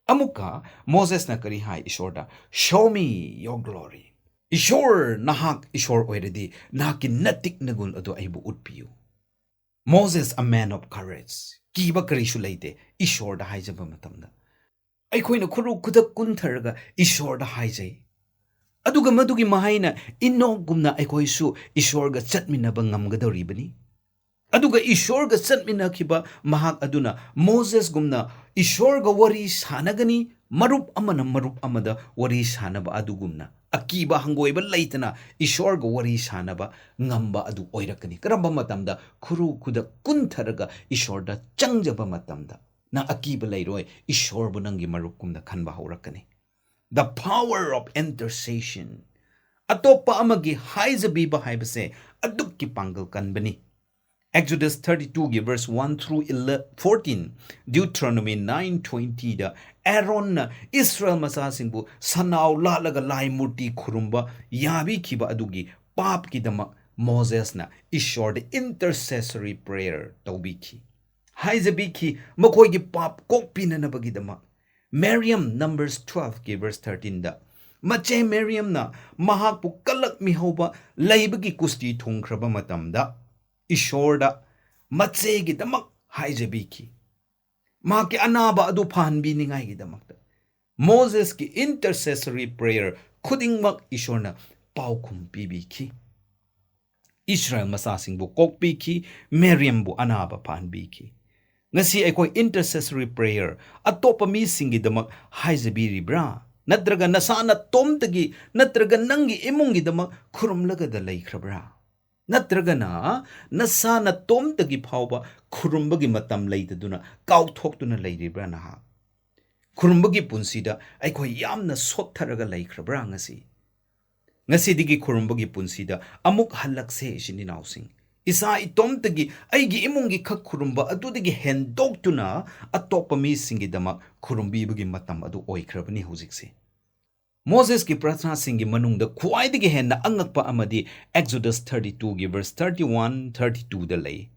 ꯑꯃꯨꯛꯀ ꯃꯣꯁꯦꯁꯅ ꯀꯔꯤ ꯍꯥꯏ ꯏꯁꯣꯔꯗ? "Show me your glory." ꯏꯁꯣꯔ, ꯅꯍꯥꯛ ꯏꯁꯣꯔ ꯑꯣꯏꯔꯗꯤ ꯅꯍꯥꯛꯀꯤ ꯅꯇꯤꯛ ꯅꯒꯨꯟ ꯑꯗꯨ ꯑꯩꯕꯨ ꯎꯠꯄꯤꯌꯨ꯫ Moses, a man of courage, ꯀꯤꯕ ꯀꯔꯤꯁꯨ ꯂꯩꯇꯦ ꯏꯁꯣꯔꯗ ꯍꯥꯏꯖꯕ ꯃꯇꯝꯗ꯫ ꯑꯩꯈꯣꯏꯅ ꯈꯨꯔꯨ ꯈꯨꯗꯛ ꯀꯨꯟꯊꯔꯒ ꯏꯁꯣꯔꯗ ꯍꯥꯏꯖꯩ꯫ ꯑꯗꯨꯒ ꯃꯗꯨꯒꯤ ꯃꯍꯩꯅ ꯏꯅꯣꯛꯒꯨꯝꯅ ꯑꯩꯈꯣꯏꯁꯨ ꯏꯁꯣꯔꯒ ꯆꯠꯃꯤꯟꯅꯕ ꯉꯝꯒꯗꯧꯔꯤꯕꯅꯤ꯫ ꯑꯗꯨꯒ ꯏꯁꯣꯔꯒ ꯆꯠꯃꯤꯟꯅꯈꯤꯕ ꯃꯍꯥꯛ ꯑꯗꯨꯅ ꯃꯣꯁꯦꯁꯒꯨꯝꯅ ꯏꯁꯣꯔꯒ ꯋꯥꯔꯤ ꯁꯥꯟꯅꯒꯅꯤ, ꯃꯔꯨꯞ ꯑꯃꯅ ꯃꯔꯨꯞ ꯑꯃꯗ ꯋꯥꯔꯤ ꯁꯥꯟꯅꯕ ꯑꯗꯨꯒꯨꯝꯅ ꯑꯀꯤꯕ ꯍꯪꯒꯣꯏꯕ ꯂꯩꯇꯅ ꯏꯁꯣꯔꯒ ꯋꯥꯔꯤ ꯁꯥꯟꯅꯕ ꯉꯝꯕ ꯑꯗꯨ ꯑꯣꯏꯔꯛꯀꯅꯤ꯫ ꯀꯔꯝꯕ ꯃꯇꯝꯗ? ꯈꯨꯔꯨ ꯈꯨꯗꯛ ꯀꯨꯟꯊꯔꯒ ꯏꯁꯣꯔꯗ ꯆꯪꯖꯕ ꯃꯇꯝꯗ꯫ ꯅꯪ ꯑꯀꯤꯕ ꯂꯩꯔꯣꯏ, ꯏꯁꯣꯔꯕꯨ ꯅꯪꯒꯤ ꯃꯔꯨꯞꯀꯨꯝꯅ ꯈꯟꯕ ꯍꯧꯔꯛꯀꯅꯤ꯫ The power of intercession. ꯑꯇꯣꯞꯄ ꯑꯃꯒꯤ ꯍꯥꯏꯖꯕꯤꯕ ꯍꯥꯏꯕꯁꯦ ꯑꯗꯨꯛꯀꯤ ꯄꯥꯡꯒꯜ ꯀꯟꯕꯅꯤ꯫ Exodus thirty two ꯒꯤ verse one through fourteen, Deuteronomy nine twenty ꯗ ꯑꯦꯔꯣꯟꯅ ꯏꯁꯔꯥꯌꯦꯜ ꯃꯆꯥꯁꯤꯡꯕꯨ ꯁꯟꯅꯥꯎ ꯂꯥꯠꯂꯒ ꯂꯥꯏ ꯃꯨꯔꯇꯤ ꯈꯨꯔꯨꯝꯕ ꯌꯥꯕꯤꯈꯤꯕ ꯑꯗꯨꯒꯤ ꯄꯥꯞꯀꯤꯗꯃꯛ ꯃꯣꯁꯦꯁꯅ ꯏꯁꯣꯔꯗ intercessory prayer ꯇꯧꯕꯤꯈꯤ, ꯍꯥꯏꯖꯕꯤꯈꯤ, ꯃꯈꯣꯏꯒꯤ ꯄꯥꯞ ꯀꯣꯛꯄꯤꯅꯅꯕꯒꯤꯗꯃꯛ꯫ ꯃꯦꯔꯤꯌꯝ, Numbers twelve ꯒꯤ verse thirteen ꯗ, ꯃꯆꯦ ꯃꯦꯔꯤꯌꯝꯅ ꯃꯍꯥꯛꯄꯨ ꯀꯜꯂꯛꯃꯤꯍꯧꯕ ꯂꯩꯕꯒꯤ ꯀꯨꯁꯇꯤ ꯊꯨꯡꯈ꯭ꯔꯕ ꯃꯇꯝꯗ ꯏꯁꯣꯔꯗ ꯃꯆꯦꯒꯤꯗꯃꯛ ꯍꯥꯏꯖꯕꯤꯈꯤ, ꯃꯍꯥꯛꯀꯤ ꯑꯅꯥꯕ ꯑꯗꯨ ꯐꯍꯟꯕꯤꯅꯤꯡꯉꯥꯏꯒꯤꯗꯃꯛꯇ꯫ ꯃꯣꯁꯦꯁꯀꯤ intercessory prayer ꯈꯨꯗꯤꯡꯃꯛ ꯏꯁꯣꯔꯅ ꯄꯥꯎꯈꯨꯝ ꯄꯤꯕꯤꯈꯤ꯫ ꯏꯁꯔꯥꯌꯦꯜ ꯃꯆꯥꯁꯤꯡꯕꯨ ꯀꯣꯛꯄꯤꯈꯤ, ꯃꯦꯔꯤꯌꯝꯕꯨ ꯑꯅꯥꯕ ꯐꯍꯟꯕꯤꯈꯤ꯫ ꯉꯁꯤ ꯑꯩꯈꯣꯏ intercessory prayer ꯑꯇꯣꯞꯄ ꯃꯤꯁꯤꯡꯒꯤꯗꯃꯛ ꯍꯥꯏꯖꯕꯤꯔꯤꯕ꯭ꯔꯥ? ꯅꯠꯇ꯭ꯔꯒ ꯅꯁꯥ ꯅꯇꯣꯝꯇꯒꯤ, ꯅꯠꯇ꯭ꯔꯒ ꯅꯪꯒꯤ ꯏꯃꯨꯡꯒꯤꯗꯃꯛ ꯈꯨꯔꯨꯝꯂꯒꯗ ꯂꯩꯈ꯭ꯔꯕ꯭ꯔꯥ? ꯅꯠꯇ꯭ꯔꯒꯅ ꯅꯁꯥ ꯅꯇꯣꯝꯇꯒꯤ ꯐꯥꯎꯕ ꯈꯨꯔꯨꯝꯕꯒꯤ ꯃꯇꯝ ꯂꯩꯇꯗꯨꯅ ꯀꯥꯎꯊꯣꯛꯇꯨꯅ ꯂꯩꯔꯤꯕ꯭ꯔꯥ ꯅꯍꯥꯛ? ꯈꯨꯔꯨꯝꯕꯒꯤ ꯄꯨꯟꯁꯤꯗ ꯑꯩꯈꯣꯏ ꯌꯥꯝꯅ ꯁꯣꯠꯊꯔꯒ ꯂꯩꯈ꯭ꯔꯕ꯭ꯔꯥ ꯉꯁꯤ? ꯉꯁꯤꯗꯒꯤ ꯈꯨꯔꯨꯝꯕꯒꯤ ꯄꯨꯟꯁꯤꯗ ꯑꯃꯨꯛ ꯍꯜꯂꯛꯁꯦ, ꯏꯆꯤꯟ ꯏꯅꯥꯎꯁꯤꯡ꯫ ꯏꯁꯥ ꯏꯇꯣꯝꯇꯒꯤ, ꯑꯩꯒꯤ ꯏꯃꯨꯡꯒꯤ ꯈꯛ ꯈꯨꯔꯨꯝꯕ ꯑꯗꯨꯗꯒꯤ ꯍꯦꯟꯗꯣꯛꯇꯨꯅ ꯑꯇꯣꯞꯄ ꯃꯤꯁꯤꯡꯒꯤꯗꯃꯛ ꯈꯨꯔꯨꯝꯕꯤꯕꯒꯤ ꯃꯇꯝ ꯑꯗꯨ ꯑꯣꯏꯈ꯭ꯔꯕꯅꯤ ꯍꯧꯖꯤꯛꯁꯦ꯫ ꯃꯣꯁꯦꯁꯀꯤ ꯄ꯭ꯔꯊꯅꯥꯁꯤꯡꯒꯤ ꯃꯅꯨꯡꯗ ꯈ꯭ꯋꯥꯏꯗꯒꯤ ꯍꯦꯟꯅ ꯑꯉꯛꯄ ꯑꯃꯗꯤ Exodus thirty twoꯒꯤ verse thirty one, thirty twoꯗ ꯂꯩ꯫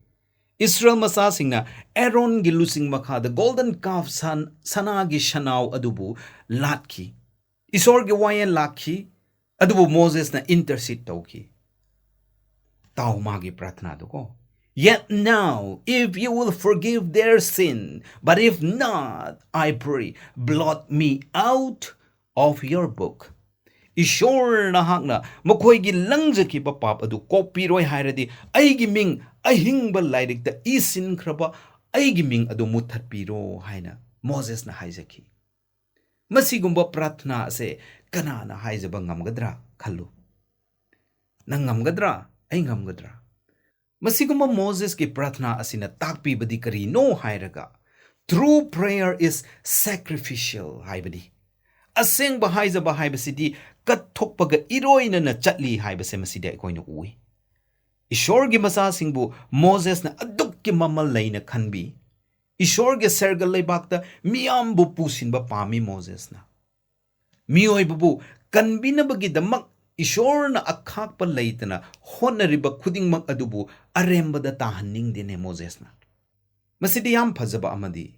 ꯏꯁꯔꯥꯌꯦꯜ ꯃꯆꯥꯁꯤꯡꯅ ꯑꯦꯔꯣꯟꯒꯤ ꯂꯨꯆꯤꯡ ꯃꯈꯥꯗ golden calf, ꯁꯟ-, ꯁꯅꯥꯒꯤ ꯁꯅꯥꯎ ꯑꯗꯨꯕꯨ ꯂꯥꯠꯈꯤ꯫ ꯏꯁꯣꯔꯒꯤ ꯋꯥꯌꯦꯜ ꯂꯥꯛꯈꯤ, ꯑꯗꯨꯕꯨ ꯃꯣꯁꯦꯁꯅ intercede ꯇꯧꯈꯤ꯫ ꯇꯥꯎ ꯃꯥꯒꯤ ꯄ꯭ꯔꯊꯅꯥꯗꯨꯀꯣ꯫ "Yet now, if you will forgive their sin, but if not, I pray, blot me out of your book." ꯏꯁꯣꯔ, ꯅꯍꯥꯛꯅ ꯃꯈꯣꯏꯒꯤ ꯂꯪꯖꯈꯤꯕ ꯄꯥꯞ ꯑꯗꯨ ꯀꯣꯛꯄꯤꯔꯣꯏ ꯍꯥꯏꯔꯗꯤ, ꯑꯩꯒꯤ ꯃꯤꯡ ꯑꯍꯤꯡꯕ ꯂꯥꯏꯔꯤꯛꯇ ꯏꯁꯤꯟꯈ꯭ꯔꯕ ꯑꯩꯒꯤ ꯃꯤꯡ ꯑꯗꯨ ꯃꯨꯠꯊꯠꯄꯤꯔꯣ ꯍꯥꯏꯅ ꯃꯣꯁꯦꯁꯅ ꯍꯥꯏꯖꯈꯤ꯫ ꯃꯁꯤꯒꯨꯝꯕ ꯄ꯭ꯔꯊꯅꯥ ꯑꯁꯦ ꯀꯅꯥꯅ ꯍꯥꯏꯖꯕ ꯉꯝꯒꯗ꯭ꯔꯥ? ꯈꯜꯂꯨ꯫ ꯅꯪ ꯉꯝꯒꯗ꯭ꯔꯥ? ꯑꯩ ꯉꯝꯒꯗ꯭ꯔꯥ? ꯃꯁꯤꯒꯨꯝꯕ ꯃꯣꯁꯦꯁꯀꯤ ꯄ꯭ꯔꯊꯅꯥ ꯑꯁꯤꯅ ꯇꯥꯛꯄꯤꯕꯗꯤ ꯀꯔꯤꯅꯣ ꯍꯥꯏꯔꯒ, "True prayer is sacrificial" ꯍꯥꯏꯕꯅꯤ꯫ ꯑꯁꯦꯡꯕ ꯍꯥꯏꯖꯕ ꯍꯥꯏꯕꯁꯤꯗꯤ ꯀꯠꯊꯣꯛꯄꯒ ꯏꯔꯣꯏꯅꯅ ꯆꯠꯂꯤ ꯍꯥꯏꯕꯁꯦ ꯃꯁꯤꯗ ꯑꯩꯈꯣꯏꯅ ꯎꯏ꯫ ꯏꯁꯣꯔꯒꯤ ꯃꯆꯥꯁꯤꯡꯕꯨ ꯃꯣꯁꯦꯁꯅ ꯑꯗꯨꯛꯀꯤ ꯃꯃꯜ ꯂꯩꯅ ꯈꯟꯕꯤ꯫ ꯏꯁꯣꯔꯒꯤ ꯁꯔꯒ ꯂꯩꯕꯥꯛꯇ ꯃꯤꯌꯥꯝꯕꯨ ꯄꯨꯁꯤꯟꯕ ꯄꯥꯝꯃꯤ ꯃꯣꯁꯦꯁꯅ꯫ ꯃꯤꯑꯣꯏꯕꯕꯨ ꯀꯟꯕꯤꯅꯕꯒꯤꯗꯃꯛ ꯏꯁꯣꯔꯅ ꯑꯈꯥꯛꯄ ꯂꯩꯇꯅ ꯍꯣꯠꯅꯔꯤꯕ ꯈꯨꯗꯤꯡꯃꯛ ꯑꯗꯨꯕꯨ ꯑꯔꯦꯝꯕꯗ ꯇꯥꯍꯟꯅꯤꯡꯗꯦꯅꯦ ꯃꯣꯁꯦꯁꯅ꯫ ꯃꯁꯤꯗꯤ ꯌꯥꯝ ꯐꯖꯕ ꯑꯃꯗꯤ,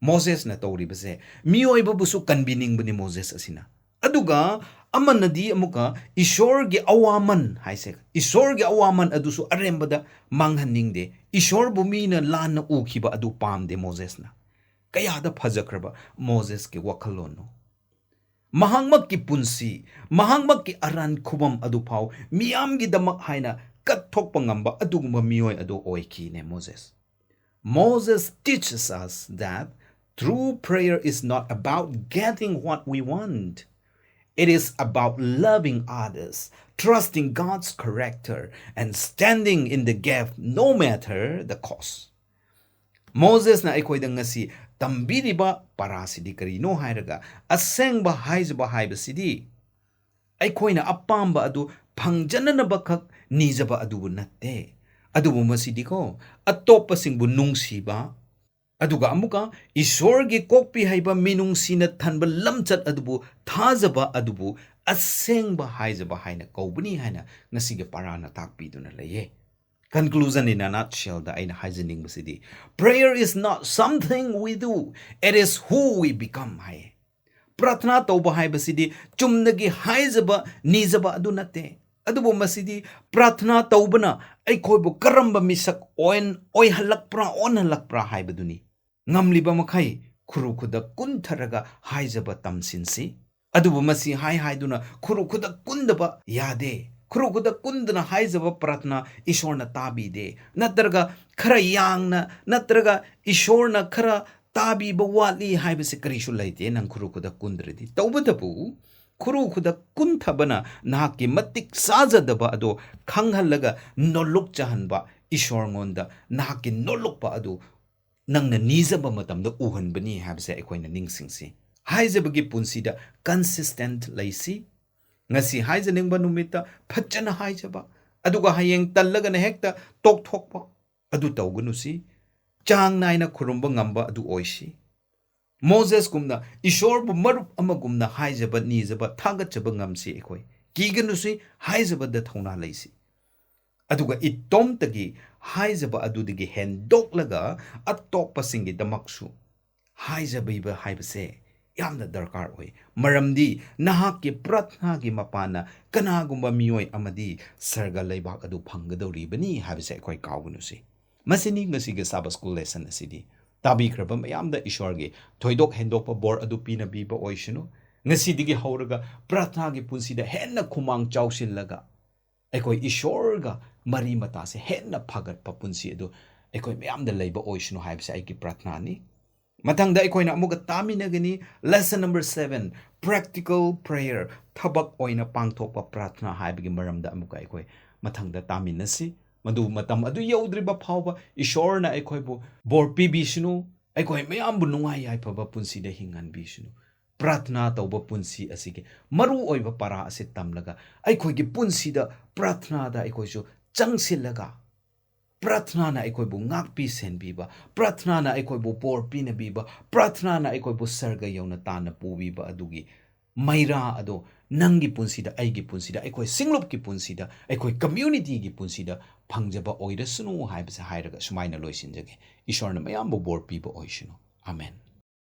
ꯃꯣꯁꯦꯁꯅ ꯇꯧꯔꯤꯕꯁꯦ ꯃꯤꯑꯣꯏꯕꯕꯨꯁꯨ ꯀꯟꯕꯤꯅꯤꯡꯕꯅꯤ ꯃꯣꯁꯦꯁ ꯑꯁꯤꯅ꯫ ꯑꯗꯨꯒ ꯑꯃꯅꯗꯤ ꯑꯃꯨꯛꯀ ꯏꯁꯣꯔꯒꯤ ꯑꯋꯥꯃꯟ ꯍꯥꯏꯁꯦ, ꯏꯁꯣꯔꯒꯤ ꯑꯋꯥꯃꯟ ꯑꯗꯨꯁꯨ ꯑꯔꯦꯝꯕꯗ ꯃꯥꯡꯍꯟꯅꯤꯡꯗꯦ꯫ ꯏꯁꯣꯔꯕꯨ ꯃꯤꯅ ꯂꯥꯟꯅ ꯎꯈꯤꯕ ꯑꯗꯨ ꯄꯥꯝꯗꯦ ꯃꯣꯁꯦꯁꯅ꯫ ꯀꯌꯥꯗ ꯐꯖꯈ꯭ꯔꯕ ꯃꯣꯁꯦꯁꯀꯤ ꯋꯥꯈꯜꯂꯣꯟꯅꯣ! ꯃꯍꯥꯛꯃꯛꯀꯤ ꯄꯨꯟꯁꯤ, ꯃꯍꯥꯛꯃꯛꯀꯤ ꯑꯔꯥꯟ ꯈꯨꯕꯝ ꯑꯗꯨꯐꯥꯎ ꯃꯤꯌꯥꯝꯒꯤꯗꯃꯛ ꯍꯥꯏꯅ ꯀꯠꯊꯣꯛꯄ ꯉꯝꯕ ꯑꯗꯨꯒꯨꯝꯕ ꯃꯤꯑꯣꯏ ꯑꯗꯨ ꯑꯣꯏꯈꯤꯅꯦ ꯃꯣꯁꯦꯁ꯫ Moses teaches us that true prayer is not about getting what we want. It is about loving others, trusting God's character, and standing in the gap no matter the cost. ꯃꯣꯁꯦꯁꯅ ꯑꯩꯈꯣꯏꯗ ꯉꯁꯤ ꯇꯝꯕꯤꯔꯤꯕ ꯄꯔꯥꯁꯤꯗꯤ ꯀꯔꯤꯅꯣ ꯍꯥꯏꯔꯒ, ꯑꯁꯦꯡꯕ ꯍꯥꯏꯖꯕ ꯍꯥꯏꯕꯁꯤꯗꯤ ꯑꯩꯈꯣꯏꯅ ꯑꯄꯥꯝꯕ ꯑꯗꯨ ꯐꯪꯖꯅꯅꯕꯈꯛ ꯅꯤꯖꯕ ꯑꯗꯨꯕꯨ ꯅꯠꯇꯦ, ꯑꯗꯨꯕꯨ ꯃꯁꯤꯗꯤꯀꯣ, ꯑꯇꯣꯞꯄꯁꯤꯡꯕꯨ ꯅꯨꯡꯁꯤꯕ, ꯑꯗꯨꯒ ꯑꯃꯨꯛꯀ ꯏꯁꯣꯔꯒꯤ ꯀꯣꯛꯄꯤ ꯍꯩꯕ ꯃꯤꯅꯨꯡꯁꯤꯅ ꯊꯟꯕ ꯂꯝꯆꯠ ꯑꯗꯨꯕꯨ ꯊꯥꯖꯕ ꯑꯗꯨꯕꯨ ꯑꯁꯦꯡꯕ ꯍꯥꯏꯖꯕ ꯍꯥꯏꯅ ꯀꯧꯕꯅꯤ ꯍꯥꯏꯅ ꯉꯁꯤꯒꯤ ꯄꯔꯥꯅ ꯇꯥꯛꯄꯤꯗꯨꯅ ꯂꯩꯌꯦ꯫ Conclusion in a nutshellꯗ ꯑꯩꯅ ꯍꯥꯏꯖꯅꯤꯡꯕꯁꯤꯗꯤ, prayer is not something we do, it is who we become ꯍꯥꯏꯌꯦ꯫ ꯄ꯭ꯔꯥꯊꯅꯥ ꯇꯧꯕ ꯍꯥꯏꯕꯁꯤꯗꯤ ꯆꯨꯝꯅꯒꯤ ꯍꯥꯏꯖꯕ ꯅꯤꯖꯕ ꯑꯗꯨ ꯅꯠꯇꯦ, ꯑꯗꯨꯕꯨ ꯃꯁꯤꯗꯤ ꯄ꯭ꯔꯥꯊꯅꯥ ꯇꯧꯕꯅ ꯑꯩꯈꯣꯏꯕꯨ ꯀꯔꯝꯕ ꯃꯤꯁꯛ ꯑꯣꯏꯍꯜꯂꯛꯄ꯭ꯔꯥ ꯑꯣꯟꯍꯜꯂꯛꯄ꯭ꯔꯥ ꯍꯥꯏꯕꯗꯨꯅꯤ꯫ ꯉꯝꯂꯤꯕ ꯃꯈꯩ ꯈꯨꯔꯨ ꯈꯨꯗꯛ ꯀꯨꯟꯊꯔꯒ ꯍꯥꯏꯖꯕ ꯇꯝꯁꯤꯟꯁꯤ꯫ ꯑꯗꯨꯕꯨ ꯃꯁꯤ ꯍꯥꯏ ꯍꯥꯏꯗꯨꯅ ꯈꯨꯔꯨ ꯈꯨꯗꯛ ꯀꯨꯟꯗꯕ ꯌꯥꯗꯦ꯫ ꯈꯨꯔꯨ ꯈꯨꯗꯛ ꯀꯨꯟꯗꯅ ꯍꯥꯏꯖꯕ ꯄ꯭ꯔꯥꯊꯅꯥ ꯏꯁꯣꯔꯅ ꯇꯥꯕꯤꯗꯦ, ꯅꯠꯇ꯭ꯔꯒ ꯈꯔ ꯌꯥꯡꯅ, ꯅꯠꯇ꯭ꯔꯒ ꯏꯁꯣꯔꯅ ꯈꯔ ꯇꯥꯕꯤꯕ ꯋꯥꯠꯂꯤ ꯍꯥꯏꯕꯁꯦ ꯀꯔꯤꯁꯨ ꯂꯩꯇꯦ꯫ ꯅꯪ ꯈꯨꯔꯨ ꯈꯨꯗꯛ ꯀꯨꯟꯗ꯭ꯔꯗꯤ, ꯇꯧꯕꯇꯕꯨ ꯈꯨꯔꯨ ꯈꯨꯗꯛ ꯀꯨꯟꯊꯕꯅ ꯅꯍꯥꯛꯀꯤ ꯃꯇꯤꯛ ꯆꯥꯖꯗꯕ ꯑꯗꯣ ꯈꯪꯍꯜꯂꯒ ꯅꯣꯂꯨꯛꯆꯍꯟꯕ, ꯏꯁꯣꯔꯉꯣꯟꯗ ꯅꯍꯥꯛꯀꯤ ꯅꯣꯂꯨꯛꯄ ꯑꯗꯨ ꯅꯪꯅ ꯅꯤꯖꯕ ꯃꯇꯝꯗ ꯎꯍꯟꯕꯅꯤ ꯍꯥꯏꯕꯁꯦ ꯑꯩꯈꯣꯏꯅ ꯅꯤꯡꯁꯤꯡꯁꯤ꯫ ꯍꯥꯏꯖꯕꯒꯤ ꯄꯨꯟꯁꯤꯗ consistent ꯂꯩꯁꯤ꯫ ꯉꯁꯤ ꯍꯥꯏꯖꯅꯤꯡꯕ ꯅꯨꯃꯤꯠꯇ ꯐꯖꯅ ꯍꯥꯏꯖꯕ, ꯑꯗꯨꯒ ꯍꯌꯦꯡ ꯇꯜꯂꯒꯅ ꯍꯦꯛꯇ ꯇꯣꯛꯊꯣꯛꯄ, ꯑꯗꯨ ꯇꯧꯒꯅꯨꯁꯤ꯫ ꯆꯥꯡ ꯅꯥꯏꯅ ꯈꯨꯔꯨꯝꯕ ꯉꯝꯕ ꯑꯗꯨ ꯑꯣꯏꯁꯤ꯫ ꯃꯣꯖꯦꯁꯀꯨꯝꯅ ꯏꯁꯣꯔꯕꯨ ꯃꯔꯨꯞ ꯑꯃꯒꯨꯝꯅ ꯍꯥꯏꯖꯕ, ꯅꯤꯖꯕ, ꯊꯥꯒꯠꯆꯕ ꯉꯝꯁꯤ ꯑꯩꯈꯣꯏ꯫ ꯀꯤꯒꯅꯨꯁꯤ, ꯍꯥꯏꯖꯕꯗ ꯊꯧꯅꯥ ꯂꯩꯁꯤ꯫ ꯑꯗꯨꯒ ꯏꯇꯣꯝꯇꯒꯤ ꯍꯥꯏꯖꯕ ꯑꯗꯨꯗꯒꯤ ꯍꯦꯟꯗꯣꯛꯂꯒ ꯑꯇꯣꯞꯄꯁꯤꯡꯒꯤꯗꯃꯛꯁꯨ ꯍꯥꯏꯖꯕꯤꯕ ꯍꯥꯏꯕꯁꯦ ꯌꯥꯝꯅ ꯗꯔꯀꯥꯔ ꯑꯣꯏ꯫ ꯃꯔꯝꯗꯤ ꯅꯍꯥꯛꯀꯤ ꯄ꯭ꯔꯥꯊꯅꯥꯒꯤ ꯃꯄꯥꯟꯅ ꯀꯅꯥꯒꯨꯝꯕ ꯃꯤꯑꯣꯏ ꯑꯃꯗꯤ ꯁꯔꯒ ꯂꯩꯕꯥꯛ ꯑꯗꯨ ꯐꯪꯒꯗꯧꯔꯤꯕꯅꯤ ꯍꯥꯏꯕꯁꯦ ꯑꯩꯈꯣꯏ ꯀꯥꯎꯒꯅꯨꯁꯤ꯫ ꯃꯁꯤꯅꯤ ꯉꯁꯤꯒꯤ Sabbath School lesson ꯑꯁꯤꯗꯤ꯫ ꯇꯥꯕꯤꯈ꯭ꯔꯕ ꯃꯌꯥꯝꯗ ꯏꯁꯣꯔꯒꯤ ꯊꯣꯏꯗꯣꯛ ꯍꯦꯟꯗꯣꯛꯄ ꯕꯣꯔ ꯑꯗꯨ ꯄꯤꯅꯕꯤꯕ ꯑꯣꯏꯁꯅꯨ꯫ ꯉꯁꯤꯗꯒꯤ ꯍꯧꯔꯒ ꯄ꯭ꯔꯥꯊꯅꯥꯒꯤ ꯄꯨꯟꯁꯤꯗ ꯍꯦꯟꯅ ꯈꯨꯃꯥꯡ ꯆꯥꯎꯁꯤꯜꯂꯒ ꯑꯩꯈꯣꯏ ꯏꯁꯣꯔꯒ ꯃꯔꯤ ꯃꯇꯥꯁꯦ ꯍꯦꯟꯅ ꯐꯒꯠꯄ ꯄꯨꯟꯁꯤ ꯑꯗꯨ ꯑꯩꯈꯣꯏ ꯃꯌꯥꯝꯗ ꯂꯩꯕ ꯑꯣꯏꯁꯅꯨ ꯍꯥꯏꯕꯁꯦ ꯑꯩꯒꯤ ꯄ꯭ꯔꯥꯊꯅꯥꯅꯤ꯫ ꯃꯊꯪꯗ ꯑꯩꯈꯣꯏꯅ ꯑꯃꯨꯛꯀ ꯇꯥꯃꯤꯟꯅꯒꯅꯤ꯫ Lesson number seven, practical prayer, ꯊꯕꯛ ꯑꯣꯏꯅ ꯄꯥꯡꯊꯣꯛꯄ ꯄ꯭ꯔꯥꯊꯅꯥ ꯍꯥꯏꯕꯒꯤ ꯃꯔꯝꯗ ꯑꯃꯨꯛꯀ ꯑꯩꯈꯣꯏ ꯃꯊꯪꯗ ꯇꯥꯃꯤꯟꯅꯁꯤ꯫ ꯃꯗꯨ ꯃꯇꯝ ꯑꯗꯨ ꯌꯧꯗ꯭ꯔꯤꯕ ꯐꯥꯎꯕ ꯏꯁꯣꯔꯅ ꯑꯩꯈꯣꯏꯕꯨ ꯕꯣꯔ ꯄꯤꯕꯤꯁꯅꯨ, ꯑꯩꯈꯣꯏ ꯃꯌꯥꯝꯕꯨ ꯅꯨꯡꯉꯥꯏ ꯌꯥꯏꯐꯕ ꯄꯨꯟꯁꯤꯗ ꯍꯤꯡꯍꯟꯕꯤꯁꯅꯨ꯫ ꯄ꯭ꯔꯥꯊꯅꯥ ꯇꯧꯕ ꯄꯨꯟꯁꯤ ꯑꯁꯤꯒꯤ ꯃꯔꯨ ꯑꯣꯏꯕ ꯄꯔꯥ ꯑꯁꯤ ꯇꯝꯂꯒ ꯑꯩꯈꯣꯏꯒꯤ ꯄꯨꯟꯁꯤꯗ ꯄ꯭ꯔꯥꯊꯅꯥꯗ ꯑꯩꯈꯣꯏꯁꯨ ꯆꯪꯁꯤꯜꯂꯒ ꯄ꯭ꯔꯥꯊꯅꯥꯅ ꯑꯩꯈꯣꯏꯕꯨ ꯉꯥꯛꯄꯤ ꯁꯦꯟꯕꯤꯕ, ꯄ꯭ꯔꯥꯊꯅꯥꯅ ꯑꯩꯈꯣꯏꯕꯨ ꯕꯣꯔ ꯄꯤꯅꯕꯤꯕ, ꯄ꯭ꯔꯥꯊꯅꯥꯅ ꯑꯩꯈꯣꯏꯕꯨ ꯁꯔꯒ ꯌꯧꯅ ꯇꯥꯟꯅ ꯄꯨꯕꯤꯕ ꯑꯗꯨꯒꯤ ꯃꯩꯔꯥ ꯑꯗꯣ ꯅꯪꯒꯤ ꯄꯨꯟꯁꯤꯗ, ꯑꯩꯒꯤ ꯄꯨꯟꯁꯤꯗ, ꯑꯩꯈꯣꯏ ꯁꯤꯡꯂꯨꯞꯀꯤ ꯄꯨꯟꯁꯤꯗ, ꯑꯩꯈꯣꯏ ꯀꯝꯃ꯭ꯌꯨꯅꯤꯇꯤꯒꯤ ꯄꯨꯟꯁꯤꯗ ꯐꯪꯖꯕ ꯑꯣꯏꯔꯁꯅꯨ ꯍꯥꯏꯕꯁꯦ ꯍꯥꯏꯔꯒ ꯁꯨꯃꯥꯏꯅ ꯂꯣꯏꯁꯤꯟꯖꯒꯦ꯫ ꯏꯁꯣꯔꯅ ꯃꯌꯥꯝꯕꯨ ꯕꯣꯔ ꯄꯤꯕ ꯑꯣꯏꯁꯅꯨ꯫ ꯑꯃꯦꯟ꯫